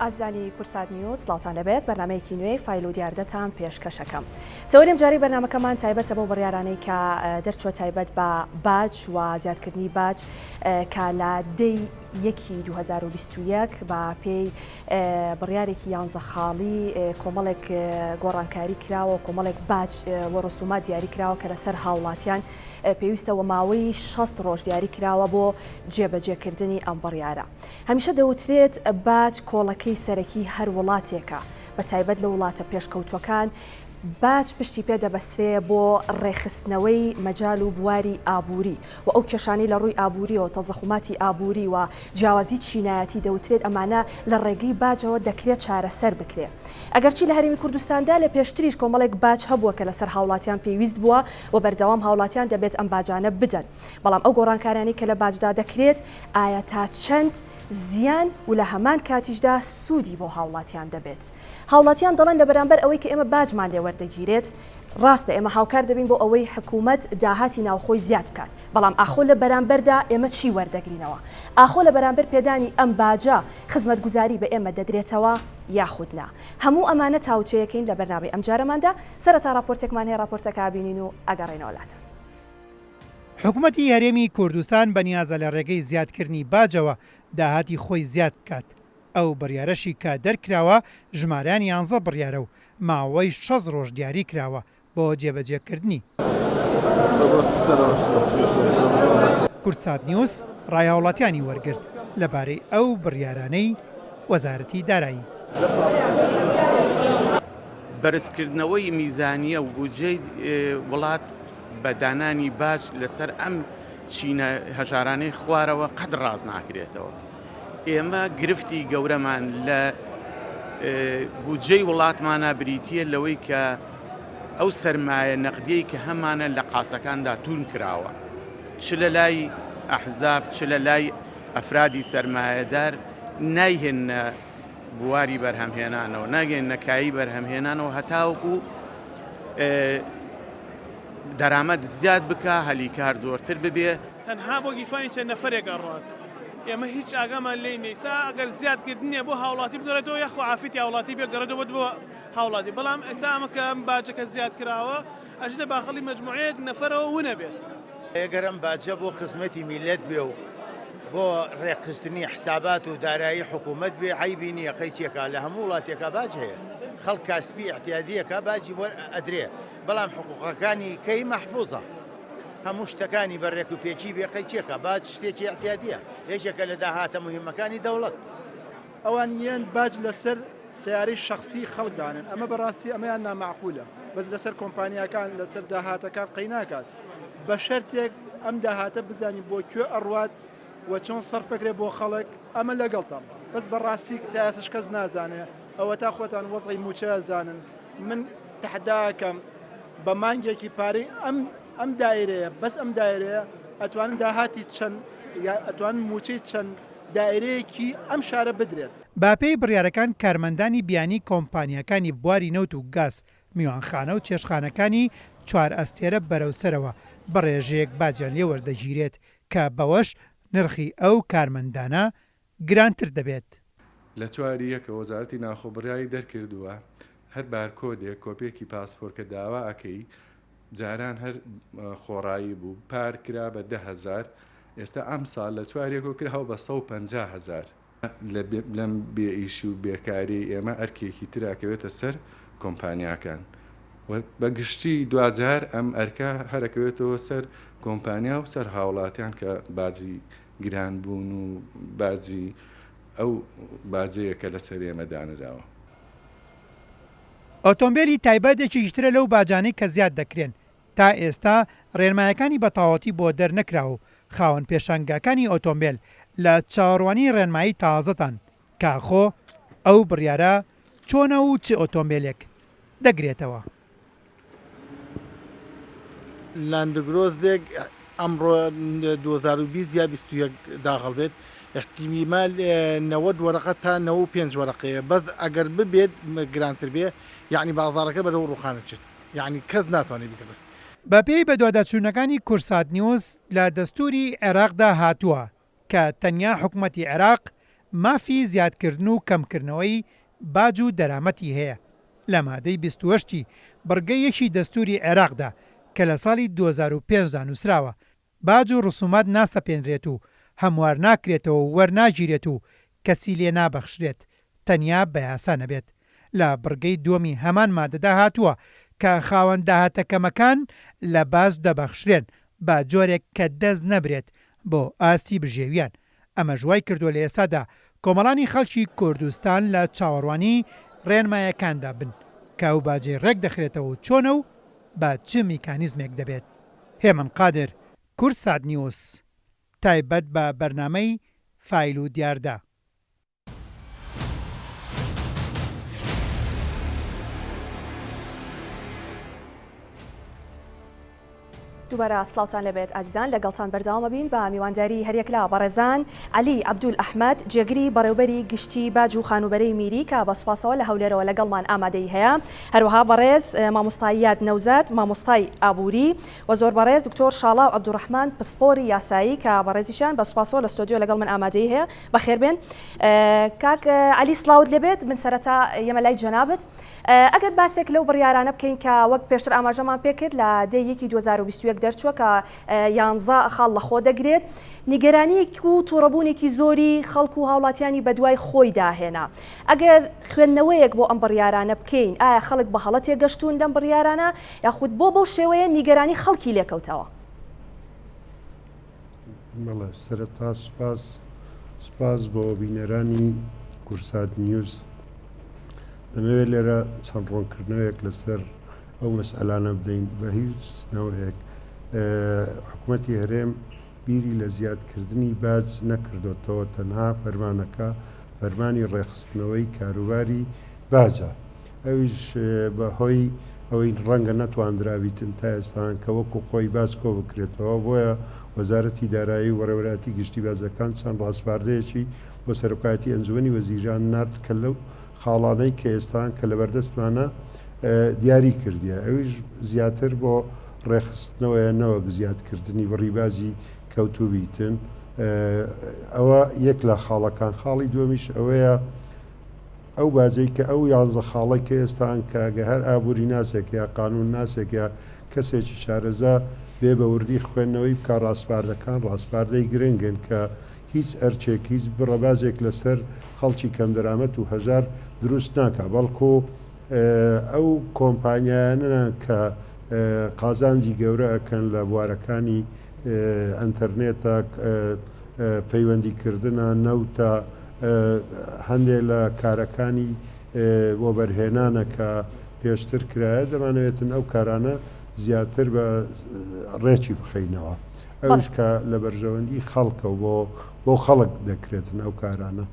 ئازیزانی کورسات نیوز سڵاوتان لەبێت بەرنمەیەکی نوێی فایل و دیاردەتان پێشکەشەکەم تەوەری ئەمجارەی بەرنامەکەمان تایبەتە بەو بڕیارانەی کە دەرچووە تایبەت بە باج و زیادکردنی باج کە لە دەی یەکی 2021 بە پێی بڕیارێکی یانزە خاڵی کۆمەڵێک گۆڕانکاری کراوە و کۆمەڵێک باج و ڕسومات دیاری کراوە کە لەسەر هاوڵاتیان پێویستە و ماوەی 60 ڕۆژ دیاری کراوە بۆ جێبەجێکردنی ئەم بڕیارە. هەمیشە دەوترێت باج کۆڵەکەی سەرەکی هەر وڵاتێکە، بە تایبەت لە وڵاتە پێشکەوتووەکان باج پشتی پێ دەبەسترێ بۆ ڕێکخستنەوەی مەجال و بواری ئابووری و ئەو کێشانەی لە ڕووی ئابووریەوە تەزەخوماتی ئابووری و جیاوازی چینایەتی دەوترێت ئەمانە لە ڕێگەی باجەوە دەکرێت چارەسەر بکرێ. ئەگەرچی لە هەرێمی کوردستاندا لە پێشتریش کۆمەڵێک باج هەبووە کە لەسەر هاوڵاتیان پێویست بووە و بەردەوام هاوڵاتیان دەبێت ئەم باجانە بدەن بەڵام ئەو گۆڕانکاریانەی کە لە باجدا دەکرێت ئایا تا چەند زیان و لە هەمان کاتیشدا سوودی بۆ هاوڵاتیان دەبێت؟ هاوڵاتیان دەڵێن لە بەرامبەر ئەوەی کە ئێمە باجمان لێ وەردەگیرێت، ڕاستە ئێمە هاوکار دەبین بۆ ئەوەی حکوومەت داهاتی ناوخۆی زیاد بکات، بەڵام ئاخۆ لە بەرامبەردا ئێمە چی وەردەگرینەوە؟ ئاخۆ لە بەرامبەر پێدانی ئەم باجە خزمەتگوزاری بە ئێمە دەدرێتەوە یاخود نا؟ هەموو ئەمانە تاوتوێیەکەین لە بەرنامەی ئەمجارەماندا، سەرەتا ڕاپۆرتێکمان هەیە ڕاپۆرتەکە ئەبینین و ئەگەڕێینەوە لاتان. حکومەتی هەرێمی کوردستان بەنیازە لە رێگەی زیادکردنی باجەوە داهاتی خۆی زیاد بکات، ئەو بڕیارەشی کە دەرکراوە ژمارەیان یانزە بڕیارە و ماوەی 60 رۆژ دیاری کراوە بۆ جێبەجێکردنی. کوردسات نیوز رای هاوڵاتیانی وەرگرت لەبارەی ئەو بڕیارانەی وەزارەتی دارایی. بەرزکردنەوەی میزانیە و بودجەی وڵات بە دانانی باج لەسەر ئەم چینە هەژارانەی خوارەوە قەت ڕاست ناکرێتەوە. ئێمە گرفتی گەورەمان لە بودجەی وڵاتمانە بریتە لەوەی کە ئەو سەرمایە نەقدیەی کە هەمانە لە قاسەکاندا تون کراوە چ لە لای ئەحزاب چ لە لای ئەفرادی سەرمایەدار نایهێنە بواری بەرهەمهێنانەوە ناگەێنە کایی بەرهەمهێنانەوە هەتاوەکو دەرامەت زیاد بکا هەلی کار زۆرتر ببێ. تەنها بۆ گیرفانی چەند نەفەرێک ئەڕوات ئێمە هیچ ئاگامان لێی نیە ئیستا ئەگەر زیاد کردنیە بۆ هاوڵاتی بگەڕێتەوە یاخوا عافیتی هاوڵاتی بێ گەڕێتەوە بۆ هاوڵاتی بەڵام ئێستا ئەمە کە ئەم باجەکە زیاد کراوە ئەچێتە باخەڵی مەجموعەیەک نەفەرەوە ونەبێت. ئەگەر ئەم باجە بۆ خزمەتی میللەت بێ و بۆ ڕێکخستنی حسابات و دارایی حکوومەت بێ عەیبی نییە قەیچێکا لە هەموو وڵاتێکا باج هەیە خەڵک کاسپی ئیعتیادیەکە باجی بۆ ئەدرێ بەڵام حقوقەکانی کەی مەحفوزە هەموو شتەکانی بە ڕێک و پێکی بێ قەیچێکە باج شتێکی ئیعتیادیە یەکێکە لە داهاتە موهیمەکانی دەوڵەت. ئەوان یەن باج لەسەر سەیارەی شەخسی خەڵک دانێن ئەمە بەڕاستی ئەمەیان نامەعقولە بەس لەسەر کۆمپانیاکان لەسەر داهاتەکان قەیناکات بە شەرتێک ئەم داهاتە بزانین بۆ کوێ ئەڕوات و چۆن سەرف بکرێت بۆ خەڵک ئەمە لەگەڵتم بەس بەڕاستی تا ئێستاش کەس نازانێ ئەوەتا خۆتان وەزعی موچە زانن من تەحداکەم بە مانگێکی پارەی ئەم ئەم دایرەیە بەس ئەم دایرەیە ئەتوانن داهاتی چەند ئەتوانن موچەی چەند دایرەیەکی ئەم شارە بدرێت. بەپێی بڕیارەکان کارمەندانی بیانی کۆمپانیاکانی بواری نەوت و گاز، میوانخانە و چێشتخانەکانی چوارئەستێرە بەرەو سەرەوە بە ڕێژەیەک باجیان لێ وەردەگیرێت کە بەوەش نرخی ئەو کارمەندانە گرانتر دەبێت. لە چواری یەکەوە وەزارەتی ناوخۆ بڕیاری دەرکردووە هەر بارکۆدێک کۆپیەکی پاسپۆر کە داوا ئەکەی جاران هەر خۆڕایی بوو پار کرا بە 10هزار ئێستا ئەمساڵ لە چوار یەکەوە کراوە بە 150 هەزار. لەم بێ ئیشی و بێکاریەی ئێمە ئەرکێکی تر ئەکەوێتە سەر کۆمپانیاکان و بە گشتی دواجار ئەم ئەرکە هەر ئەکەوێتەوە سەر کۆمپانیا و سەر هاوڵاتیان کە باجی گران بوون و باجی ئەو باجەیە کە لەسەر ئێمە دانراوە. ئۆتۆمبێلی تایبەت یەکێکی ترە لەو باجانەی کە زیاد دەکرێن، تا ئێستا ڕێنمایەکانی بە تەواوەتی بۆ دەرنەکراوە و خاوەن پێشانگاکانی ئۆتۆمبێل لە چاوەڕوانی ڕێنمایی تازەدان کە ئاخۆ ئەو بڕیارە چۆنە و چ ئۆتۆمبێلێک دەگرێتەوە. لاندگرۆزێک ئەمڕۆ 2020 یا 21 داخڵ بێت احتیمال 90 وەرەقە تا 95 وەرەقەیە بەس ئەگەر ببێت گرانتر بێ یعنی بازاڕەکە بەرەو ڕوخان ئەچێت یعنی کەس ناتوانێت بیکڕێت. بەپێی بەدواداچوونەکانی کوردسات نیوز، لە دەستووری عێراقدا هاتووە کە تەنیا حکومەتی عێراق مافی زیادکردن و کەمکردنەوەی باج و دەرامەتی هەیە لە مادەی 28 ی بڕگەی یەکی دەستووری عێراقدا کە لە ساڵی 2005 دا نووسراوە باج و ڕسومات ناسەپێنرێت و هەموار ناکرێتەوە و وەرناگیرێت و کەسی لێ نابەخشرێت تەنیا بە یاسا نەبێت. لە بڕگەی دووەمی هەمان مادەدا هاتووە کە خاوەن داهاتە کەمەکان لە باج دەبەخشرێن بە جۆرێک کە دەست نەبرێت بۆ ئاستی بژێویان. ئەمەش وای کردووە لە ئێستادا کۆمەڵانی خەڵکی کوردستان لە چاوەڕوانی ڕێنمایەکاندا بن کە ئەو باجەی ڕێک دەخرێتەوە و چۆنە و بە چ میکانیزمێک دەبێت. هێمن قادر، کوردسات نیوز، تایبەت بە بەرنامەی فایل و دیاردە. دووبارە سڵاوتان لێبێت ئازیزان لەگەڵتان بەردەوامە بین بە میوانداری هەریەک لە بەڕێزان عەلی عەبدول ئەحمەد جێگری بەڕێوبەری گشتی باج و خانووبەرەی میری کە بە سوپاسەوە لە هەولێرەوە لەگەڵمان ئامادەی هەیە هەروەها بەڕێز مامۆستای یاد نەوزاد مامۆستای ئابووری و زۆر بەڕێز دکتۆر شاڵاو عەبدولڕەحمان پسپۆری یاسایی کە بەڕێزیشیان بە سوپاسەوە لە ستۆدیۆ لەگەڵ من ئامادەی هەیە بەخێربێن کاک عەلی سڵاوت لێبێت من سەرەتا یەمە لای جەنابت ئەگەر باسێک لەو بڕیارانە بکەین کە وەک پێشتر ئاماژەمان پێکرد لە دە یەکی 2021 دەرچووە کە یانزە خاڵ لەخۆ دەگرێت، نیگەرانییەک و توڕەبوونێکی زۆری خەڵک و هاوڵاتیانی بەدوای خۆیدا هێنا. ئەگەر خوێندنەوەیەک بۆ ئەم بڕیارانە بکەین، ئایا خەڵک بە هەڵە تێگەشتوون لەم بڕیارانە یاخود بۆ بەو شێوەیە نیگەرانی خەڵکی لێکەوتەوە؟ بەڵێ سەرەتا سوپاس سوپاس بۆ بینەرانی کورسات نیوز. دەمەوێت لێرە چەند ڕۆنکردنەوەیەک لەسەر ئەو مەسئەلانە بدەین بە هیچ نەوعێک حکومەتی هەرێم بیری لە زیادکردنی باج نەکردۆتەوە تەنها فەرمانەکە فەرمانی ڕێکخستنەوەی کاروباری باجە ئەویش بە هۆی ئەوەی ڕەنگە نەتواندرابیتن تا ئێستا کە وەکو خۆی باج کۆ بکرێتەوە بۆیە وەزارەتی دارایی و بەڕێوەبەرایەتی گشتی باجەکان چەند ڕاسپاردەیەکی بۆ سەرۆکایەتی ئەنجومەنی وەزیران نارد کە لەو خاڵانەی کە ئێستا کە لەبەردەستمانە دیاری کردیە ئەویش زیاتر بۆ ڕێکخستنەوەیە نەوەک زیادکردنی بڕی باجی کەوتوبیتن ئەوە یەک لە خاڵەکان خاڵی دووەمیش ئەوەیە ئەو باجەی کە ئەو یانزە خاڵەی کە ئێستا کە ئەگەر هەر ئابووری ناسێک یا قانون ناسێک یا کەسێکی شارەزا بێ بە وردی خوێندنەوەی بکا ڕاسپاردەکان ڕاسپاردەی گرنگن کە هیچ ئەرکێک، هیچ بڕە باجێک لەسەر خەڵکی کەمدەرامەت و هەژار دروست ناکا، بەڵکو ئەو کۆمپانیایانەن کە قازانجی گەورە ئەکەن لە بوارەکانی ئەنتەرنێتە، پەیوەندی کردنە، نەوتە، هەندێ لە کارەکانی وەبەرهێنانە کە پێشتر کرایە، دەمانەوێتن ئەو کارانە زیاتر بە ڕێکی بخەینەوە. ئەویش کە لە بەرژەوەندی خەڵکە و بۆ بۆ خەڵک دەکرێتن ئەو کارانە.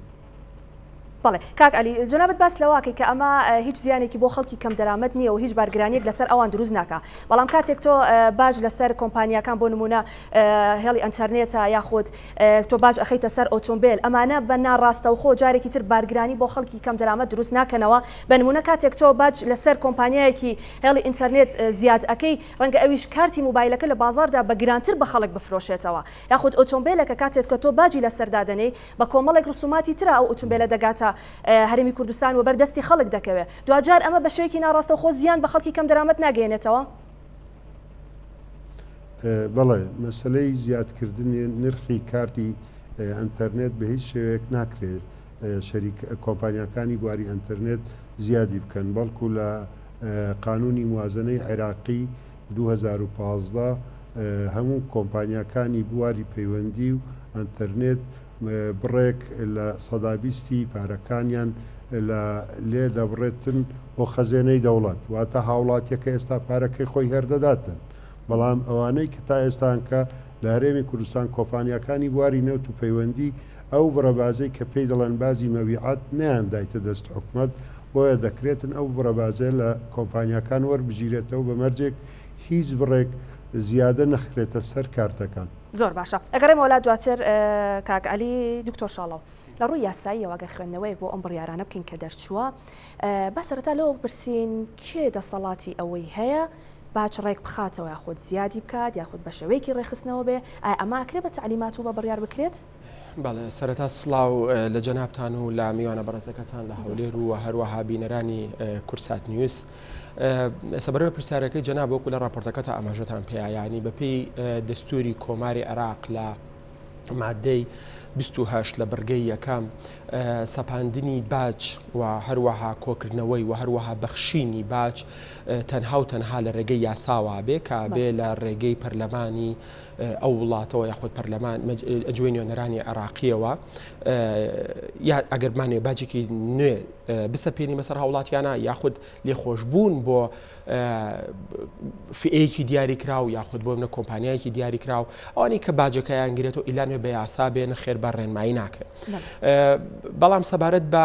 بەڵێ کاک عەلی جەنابت باس لەوە ئەکەی کە ئەمە هیچ زیانێکی بۆ خەڵکی کەم دەرامەت نییە و هیچ بارگرانیەک لەسەر ئەوان دروست ناکا بەڵام کاتێک تۆ باج لەسەر کۆمپانیاکان بۆ نمونە هێڵی ئەنتەرنێتە یاخود تۆ باج ئەخەیتە سەر ئۆتۆمبێل ئەمانە بە ناڕاستەوخۆ جارێکی تر بارگرانی بۆ خەڵکی کەم دەرامەت دروست ناکەنەوە بە نمونە کاتێک تۆ باج لەسەر کۆمپانیایەکی هێڵی ئینتەرنێت زیاد ئەکەی ڕەنگە ئەویش کارتی موبایلەکە لە بازاڕدا بە گرانتر بە خەڵک بفرۆشێتەوە، یاخود ئۆتۆمبێلەکە کاتێک کە تۆ باجی لەسەر دادەنێی بە کۆمەڵێک ڕسوماتی ترا ئەو ئوتومبێلە دەگاتە هەرێمی کوردستان و بەر دەستی خەڵک دەکەوێ، دواجار ئەمە بە شێوەیەکی ناڕاستەوخۆ زیان بە خەڵکی کەم دەرامەت ناگەیەنێتەوە؟ بەڵێ، مەسەلەی زیادکردنی نرخی کارتی ئەنتەرنێت بە هیچ شێوەیەک ناکرێت شەریک کۆمپانیاکانی بواری ئەنتەرنێت زیادی بکەن، بەڵکو لە قانونی موازنەی عێراقی 2015 هەموو کۆمپانیاکانی بواری پەیوەندی و ئەنتەرنێت بڕێک لە سەدا بیستی پارەکانیان لە لێ دەبڕێتن بۆ خەزێنەی دەوڵەت واتە هاوڵاتیەکە ئێستا پارەکەی خۆی هەر دەداتن بەڵام ئەوانەی کە تا ئێستانکە لە هەرێمی کوردستان کۆپانیاکانی بواری نەوت و پەیوەندی ئەو بڕە باجەی کە پێی دەڵێن باجی مەبیعات نەیاندایتە دەست حکومەت، بۆیە دەکرێتن ئەو بڕە باجە لە کۆمپانیاکان وەربگیرێتەوە بە مەرجێک هیچ بڕێک زیادە نەخرێتە سەر کارتەکان. زۆر باشە ئەگەڕێمەوە لات دواتر کاک عەلی. دکتۆر شاڵاو لە ڕووی یاساییەوە گەر خوێندنەوەیەک بۆ ئەم بڕیارانە بکەین کە دەرچووە با سەرەتا لەوە بپرسین کێ دەسەڵاتی ئەوەی هەیە باج ڕێک بخاتەوە یاخود زیادی بکات یاخود بە شێوەیەکی ڕێکخستنەوە بێ ئایا ئەمە ئەکرێ بە تەعلیمات و بە بڕیار بکرێت؟ بەڵێ سەرەتا سڵاو لە جەنابتان و لە میوانە بەڕێزەکەتان لە هەولێر و هەروەها بینەرانی کورسات نیوز. سەبارەت بە پرسیارەکەی جەناب وەکو لە راپۆرتەکەتا ئاماژەتان پێیا یعنی بەپێی دەستوری کۆماری عێراق لە مادەی 28 لە بڕگەی یەکەم سەپاندنی باج و هەروەها کۆکردنەوەی و هەروەها بەخشینی باج تەنها و تەنها لە ڕێگەی یاساوە بێ کە بێ لە ڕێگەی پەرلەمانی ئەو وڵاتەوە یاخود پەرلەمان ئەجوێ نوێنەرانی عێراقیەوە یا ئەگەر بمانەوێ باجێکی نوێ بسەپێنی بەسەر هاوڵاتیانە یاخود لێخۆشببوون بۆ فئەیەکی دیاریکراو یاخود بۆ منە کۆمپانیایەکی دیاریکراو ئەوانی کە باجەکەیان گرێتەوە ئیلانێ بە یاسا بێ نەخێر بە ڕێنمایی ناکرێت بەڵام سەبارەت بە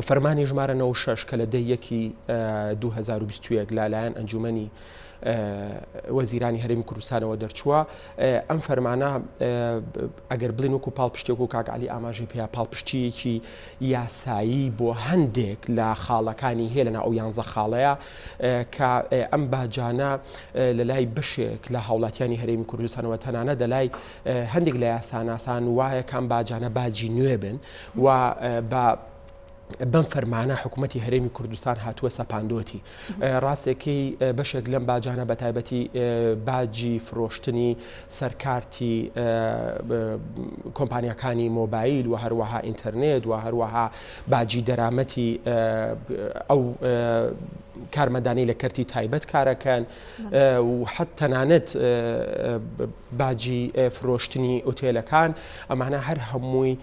فەرمانی ژمارە 96 کە لە دە یەکی 2021 لەلایەن ئەنجومەنی وەزیرانی هەرێمی کوردستانەوە دەرچووە ئەم فەرمانە ئەگەر بڵین وەکو پاڵپشتێک و کاک علی ئاماژەی پێیا پاڵپشتیەکی یاسایی بۆ هەندێک لە خاڵەکانی هەیە لەنا ئەو یانزە خاڵەیە کە ئەم باجانە لە لای بەشێک لە هاوڵاتیانی هەرێمی کوردستانەوە تەنانە دەلای هەندێک لە یاساناسان وایە کام باجانە باجی نوێ بن و بە بەم فەرمانە حکوومەتی هەرێمی کوردستان هاتووە سەپاندۆتی ڕاستێکی بەشێک لەم باجانە بە تایبەتی باجی فرۆشتنی سەرکارتی کۆمپانیاکانی مۆبایل و هەروەها ئینتەرنێت و هەروەها باجی دەرامەتی ئەو کارمەندانی لە کەرتی تایبەت کارەکەن و حەت تەنانەت باجی فرۆشتنی ئوتێلەکان ئەمانە هەر هەمووی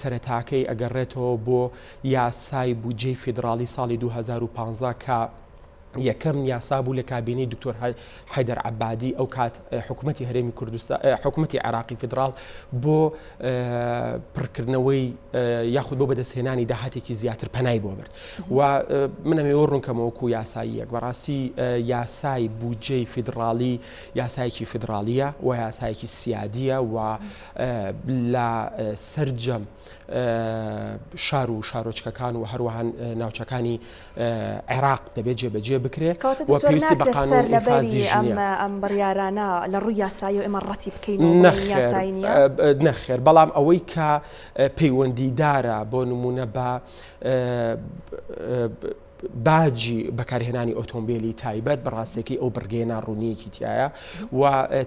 سەرەتاکەی ئەگەڕێتەوە بۆ یاسای بودجەی فیدراڵی ساڵی 2015 کە یەکەم یاسا بوو لە کابینەی دکتۆر حەیدەر عەبادی ئەو کات حکوومەتی هەرێمی کوردستان حکوومەتی عێراقی فیدراڵ بۆ پڕکردنەوەی یاخود بۆ بەدەستهێنانی داهاتێکی زیاتر پەنای بۆ برد و منەمەوە ڕوونکەمەوە وەکو یاساییەک بەڕاستی یاسای بودجەی فیدراڵی یاسایەکی فیدراڵیە و یاسایەکی سیادیە و لە سەرجەم شار و شارۆچکەکان و هەروەها ناوچەکانی عێراق دەبێت جێبەجێ بکرێت کەواتە و دکتۆر پێویستی بە ناکرێت قانون سەر لەبەری ئینفازیش ئەم نییە. ئەم بڕیارانە لە ڕووی یاساییەوە ئێمە ڕەتی بکەینەوە بڵێین نەخێر یاسایی نییە؟ نەخێر بەڵام ئەوەی کە پەیوەندیدارە بۆ نموونە بە باجی بەکارهێنانی ئۆتۆمبیلی تایبەت بەڕاستەکەی ئەو بڕگەیە ناڕوونیەکی تایە و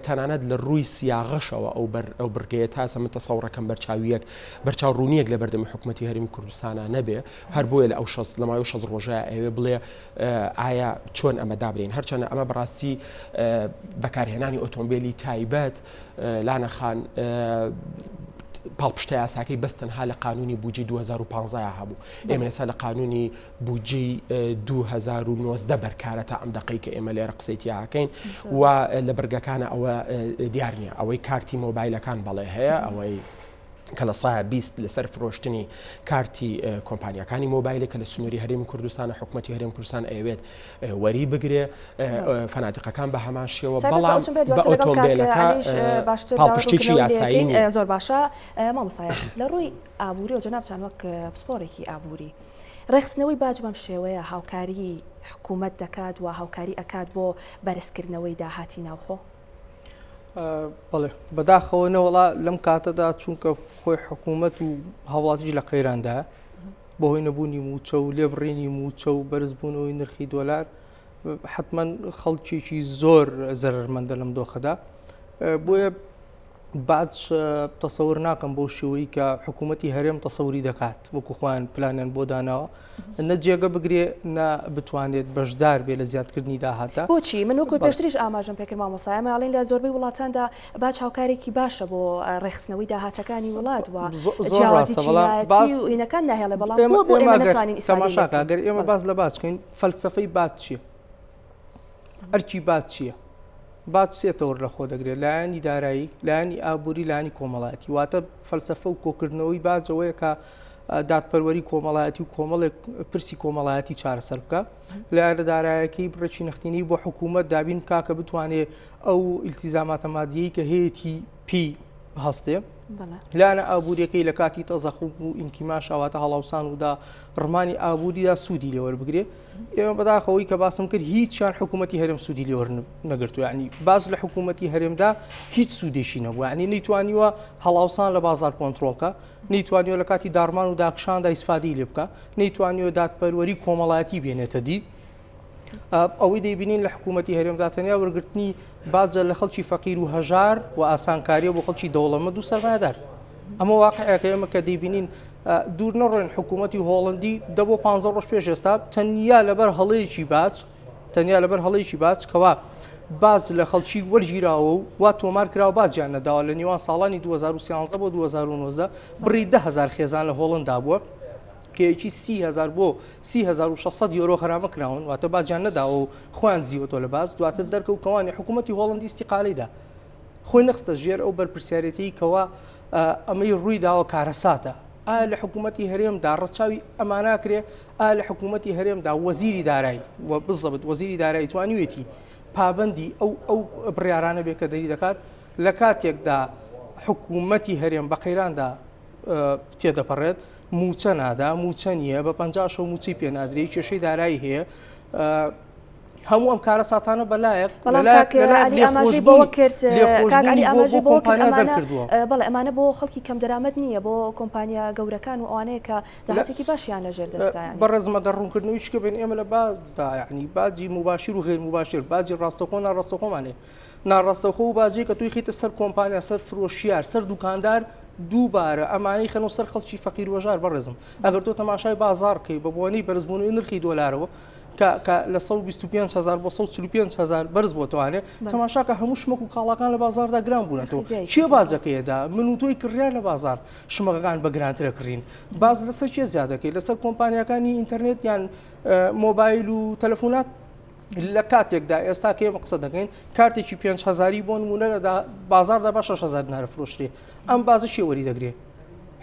تەنانەت لە ڕووی سیاغەشەوە ئەو بەر ئەو بڕگەیە تاسە من تەسەوڕەکەم بەرچاویەک بەرچاو ڕوونیەک لە بەردەمی حکوومەتی هەرێمی کوردستانە نەبێ هەر بۆیە لە ئەو شەست لە ماوەی شەست ڕۆژە ئەوێ بڵێ ئایا چۆن ئەمە دابرێن هەرچەنە ئەمە بەڕاستی بەکارهێنانی ئۆتۆمبیلی تایبەت لانە خان پاڵپشتە یاساکەی بەس تەنها لە قانونی بودجەی 2015 هەبوو ئێمە ئێستا لە قانونی بودجەی 2019 بەرکارە تا ئەم دەقەی کە ئێمە لێرە قسەی تیاکەین و لە بڕگەکانە ئەوە دیار نییە ئەوەی کارتی مۆبایلەکان بەڵێ هەیە ئەوەی کە لە سایە 20 لەسەر فرۆشتنی کارتی کۆمپانیەکانی مۆبایلە کە لە سنووری هەرێمی کوردستانە حکوومەتی هەرێم کوردستان ئەوێت وەری بگرێ فەنادقەکان بە هەمان شێوە بەڵام بە ئۆتۆمبیلەکە پاڵپشتێکی یاسایی نییە. زۆر باشە مامۆستایەت لە ڕووی ئابووری و جەنابتان وەک پسپۆڕێکی ئابووری ڕێکخستنەوەی باج بەم شێوەیە هاوکاری حکوومەت دەکات و هاوکاری ئەکات بۆ بەرزکردنەوەی داهاتی ناوخۆ؟ بەڵێ بەداخەوە نەوەڵا لەم کاتەدا چونکە خۆی حکوومەت و هاوڵاتیش لە قەیراندایە بەهۆی نەبوونی مووچە و لێبڕینی مووچە و بەرزبوونەوەی نرخی دۆلار حتمما خەڵکێکی زۆر زەرمەندە لەم دۆخەدا بۆیە باج تەسەور ناکەم بەو شێوەی کە حکوومەتی هەرێم تەسەوری دەکات وەکو خۆیان پلانیان بۆ داناوە نە جێگە بگرێ نە بتوانێت بەشدار بێ لە زیادکردنی داهاتە. بۆچی؟ من وەکو پێشتریش ئاماژەم پێکرد مامۆستا ئێمە ئەڵێین لە زۆربەی وڵاتاندا باج هاوکارێکی باشە بۆ ڕێکخستنەوەی داهاتەکانی وڵات و جیاوازی چینایەتی و ئینەکان ناهێڵێ بەڵام بۆ بۆ ئێمە نەتوانین ئیسفادەی لێ بکەین؟ گەر ئێمە باس لە باج بکەین فەلسەفەی باج چییە؟ ئەرکی باج چییە؟ باج سێ تەوەر لە خۆ دەگرێت لایەنی دارایی لایەنی ئابووری لایەنی کۆمەڵایەتی واتە فەلسەفە و کۆکردنەوەی باج ئەوەیە کە دادپەروەری کۆمەڵایەتی و کۆمەڵێک پرسی کۆمەڵایەتی چارەسەر بکە لایەنە دارایەکەی بڕێکی نەختینەی بۆ حکوومەت دابین بکا کە بتوانێت ئەو ئیلتیزاماتە مادیەی کە هەیەی پێی هەستێ. لایەنە ئابووریەکەی لە کاتی تەزەخوم و ئینکیماش واتە هەڵاوسان و دا ڕمانی ئابووریدا سوودی لێوەربگرێ ئێمە بەداخەوەی کە باسم کرد هیچیان حکوومەتی هەرێم سوودی لێوەر نەگرتو ینی باز لە حکوومەتی هەرێمدا هیچ سوودێکی نەبوو ینی نەیتوانیوە هەڵاوسان لە بازار کۆنترۆڵکە نەیتوانیوە لە کاتی داڕمان و داکشاندا ئیسفادەی لێ بکە نەیتوانیوە دادپەروەری کۆمەڵایەتی بێنێتە دی ئەوەی دەیبینین لە حکوومەتی هەرێمدا تەنیا وەرگرتنی باجە لە خەڵکی فەقیر و هەژار و ئاسانکاریە بۆ خەڵکی دەوڵەمەند و سەرمایەدار ئەمە واقعەکە ئێمە کە دەیبینین دوور نەڕۆین حکوومەتی هۆڵندی دە بۆ پ ڕۆژ پێش ئێستا تەنیا لەبەر هەڵەیەکی باج تەنیا لەبەر هەڵەیەکی باج کەوا باج لە خەڵکی وەرگیراوە و وا تۆمار کراوە باجیان نەداوە لە نێوان ساڵانی 2013 بۆ 2019 بڕی 10هزار خێزان لە هۆڵندا بووە کە یەکی 30هزار بۆ 3600 یۆرۆ غەرامە کراون واتە باجیان نەداوە و خۆیان زیوەتەوە لە باج دواتر دەرکەوت کەوانی حکوومەتی هۆڵندی ئیستیقالەی دا خۆی نەخستە ژێر ئەو بەرپرسیارێتیی کەوا ئەمەی ڕووی داوە کارەساتە. ئایا لە حکوومەتی هەرێمدا ڕەچاوی ئەماناکرێ؟ ئایا لە حکوومەتی هەرێمدا وەزیری دارایی و بزەبت وەزیری دارایی توانیوێتی پابەندی ئەو ئەو بڕیارانە بێ کە دەری دەکات لە کاتێکدا حکوومەتی هەرێم بە قەیراندا تێدەپەڕێت موچە نادا موچە نییە بە پ شەو موچەی پێ نادرێ کێشەی دارایی هەیە هەموو ئەم کارەساتانە بەلایەک بەڵام کاک عەلی ئاماژەی بەوە کرد کاک عەلی ئاماژەی بەوە کرد ئەمانە بەڵێ ئەمانە بۆ خەڵکی کەمدەرامەت نییە بۆ کۆمپانیا گەورەکان و ئەوانەیە کە داهاتێکی باشیان لەژێر دەستایان. بەڕێزم ئەگەر ڕوونکردنەوەی شکە بێن ئێمە لە باجدا یعنی باجی مباشر و غیر مباشر باجی ڕاستەوخۆ ناڕاستەوخۆمان هەیە ناڕاستەوخۆ و باجی کە توی خیتە سەر کۆمپانیا سەر فرۆشیار سەر دوکاندار دووبارە ئەمانەی خەنەوە سەر خەڵکی فەقیر وەژار بەڕێزم ئەگەر تۆ تەماشای بازاڕ بکەی بە بۆنەی بەرزبوونەوەی نرخی دۆلارەوە کە کە لە 125 هزار بۆ 145 هزار بەرز بۆتوانێ تەماشاکە هەموو شمەک و کاڵاکان لە بازاردا گران بوونەتەوە کێ باجەکەیەدا من و تۆی کڕیار لە بازار شمەکەکان بە گرانترە کڕین باز لەسەر کێ زیادەکەی لەسەر کۆمپانیاکانی ئینتەرنێت یان مۆبایل و تەلەفۆنات لە کاتێکدا ئێستا کە ئێمە قسە دەکەین کارتێکی 5 هزاری بۆ نمونە لە بازاردا بە 6 هزار دینارە فرۆشرێ ئەم بازە کێ وەری دەگرێ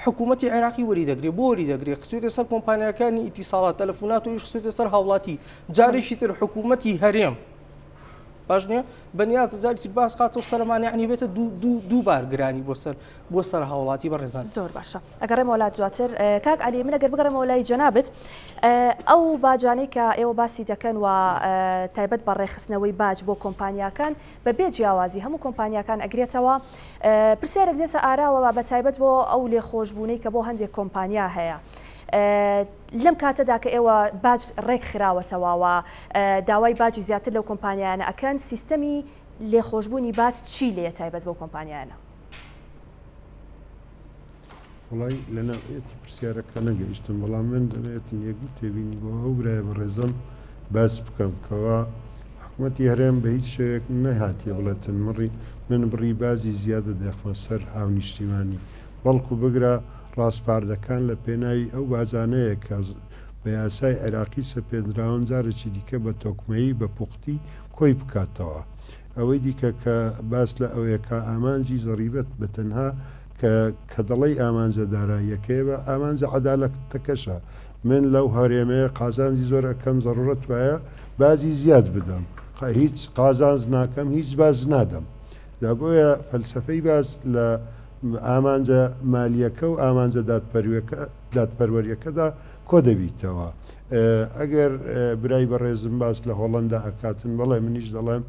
حکوومەتی عێراقی وەری دەگرێ بۆ وەری دەگرێ خستوێتە سەر کۆمپانیاکانی ئیتیساڵات تەلەفونات و ئیش خستوێتە سەر هاوڵاتی جارێکی تر حکوومەتی هەرێم باش نییە بەنیازە جاری تر باس خاتەوە سەرمان یعنی بێتە دوو دوو دوو بار گرانی بۆ سەر بۆ سەر هاوڵاتی بەڕێزان زۆر باشە ئەگەڕێمەوە لات دواتر کاک عەلی من ئەگەر بگەڕێمەوە لای جەنابت ئەو باجانەی کە ئێوە باسی دەکەن و تایبەت بە ڕێکخستنەوەی باج بۆ کۆمپانیاکان بە بێ جیاوازی هەموو کۆمپانیاکان ئەگرێتەوە پرسیارێک دێتە ئاراوە بە تایبەت بۆ ئەو لێخۆشبوونەی کە بۆ هەندێک کۆمپانیا هەیە. لەم کاتەدا کە ئێوە باج ڕێک خراوەتەوە و داوای باجی زیاتر لەو کۆمپانیایانە ئەکەن، سیستەمی لێخۆشبوونی باج چی لێیە تایبەت بەو کۆمپانیایانە؟ وەڵای لە نەوعیەتی پرسیارەکە نەگەیشتم، بەڵام من دەمەوێتن یەک دوو تێبینی بۆ ئەو برایە بەڕێزەم باس بکەم کەوا حکومەتی هەرێم بە هیچ شێوەیەک نەهاتیە بڵێتن مڕی من بڕی باجی زیادە دەخمە سەر هاونیشتیمانی بەڵکو بگرە ڕاسپاردەکان لە پێناوی ئەو باجانەیە کە بە یاسای عێراقی سەپێنراون جارێکی دیکە بە تۆکمەیی بە پوختی کۆی بکاتەوە. ئەوەی دیکە کە باس لە ئەوەیە کە ئامانجی زەڕیبەت بە تەنها کە کە دەڵێی ئامانجە داراییەکەیە بە ئامانجە عەدالەتەکەشە من لەو هەرێمەیە قازانجی زۆر ئەکەم زەڕورەت وایە باجی زیاد بدەم هیچ قازانج ناکەم هیچ باج نادەم جا بۆیە فەلسەفەی باج لە ئامانجە مالیەکە و ئامانجە دادپەروەریەکەدا کۆ دەبیتەوە. ئەگەر برای بەڕێزم باس لە هۆڵەندا ئەکاتن، بەڵێ منیش دەڵێم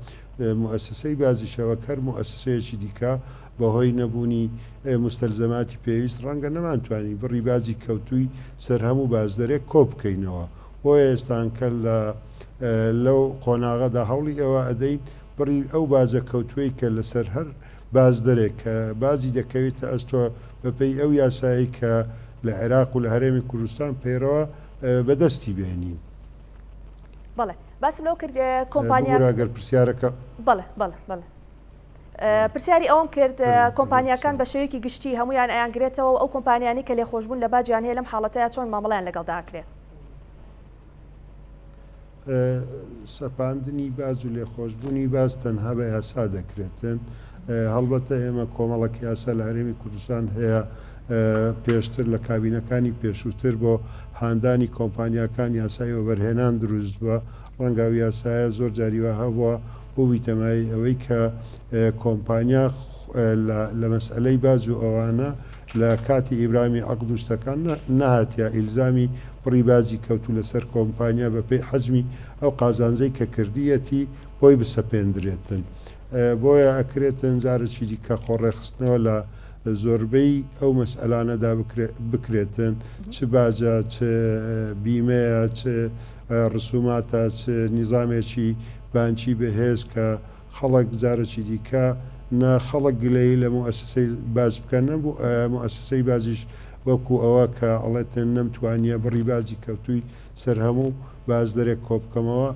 موئەسەسەی بازیشە وەک هەر موئەسەسەیەکی دیکە بەهۆی نەبوونی موستەلزەماتی پێویست ڕەنگە نەمانتوانی بڕی باجی کەوتووی سەر هەموو باجدەرێک کۆ بکەینەوە بۆیە ئێستانکە لە لەو قۆناغەدا هەوڵی ئەوە ئەدەین بڕی ئەو باجە کەوتووەی کە لەسەر هەر باجدەرێک کە باجی دەکەوێتە ئەستۆ بەپێی ئەو یاسایەی کە لە عێراق و لە هەرێمی کوردستان پەیڕەوە بەدەستی بێنین. بەڵێ باسم لەوە کرد کۆمپانیا ببورە گەر پرسیارەکە. بەڵێ بەڵێ بەڵێ پرسیاری ئەوەم کرد کۆمپانیاکان بە شێوەیەکی گشتی هەمویان ئەیانگرێتەوە و ئەو کۆمپانیانی کە لێخۆشبوون لە باجیان هەیە لەم حاڵەتەیا چۆن مامەڵەیان لەگەڵدا ئەکرێ؟ سەپاندنی باج و لێخۆشبوونی باج تەنها بە یاسا دەکرێتن. هەڵبەتە ئێمە کۆمەڵێک یاسا لە هەرێمی کوردستان هەیە پێشتر لە کابینەکانی پێشووتر بۆ هاندانی کۆمپانیاکان یاسای وەبەرهێنان دروست بووە، ڕەنگە ئەو یاسایە زۆر جاری وا هەبووە بووبیتە مایەی ئەوەی کە کۆمپانیا. لە مەسئەلەی باج و ئەوانە لە کاتی ئیبرامی عەقد و شتەکان نەهاتیە ئیلزامی بڕی باجی کەوتوو لەسەر کۆمپانیا بە پێی حەجمی ئەو قازانجەی کە کردیەتی بۆی بسەپێندرێتن بۆیە ئەکرێتن جارێکی دیکە خۆ ڕێکخستنەوە لە زۆربەی ئەو مەسئەلانەدا بکرێتن چ باجە چ بیمەیە چ ڕسوماتە چ نیزامێکی بانکی بەهێز کە خەڵک جارێکی دیکە نە خەڵک گلەیی لە موئەسەسەی باج بکەن نە موئەسەسەی باجیش وەکو ئەوە کە ئەڵێتن نەمتوانیە بڕی باجی کەوتووی سەر هەموو باجدەرێک کۆبکەمەوە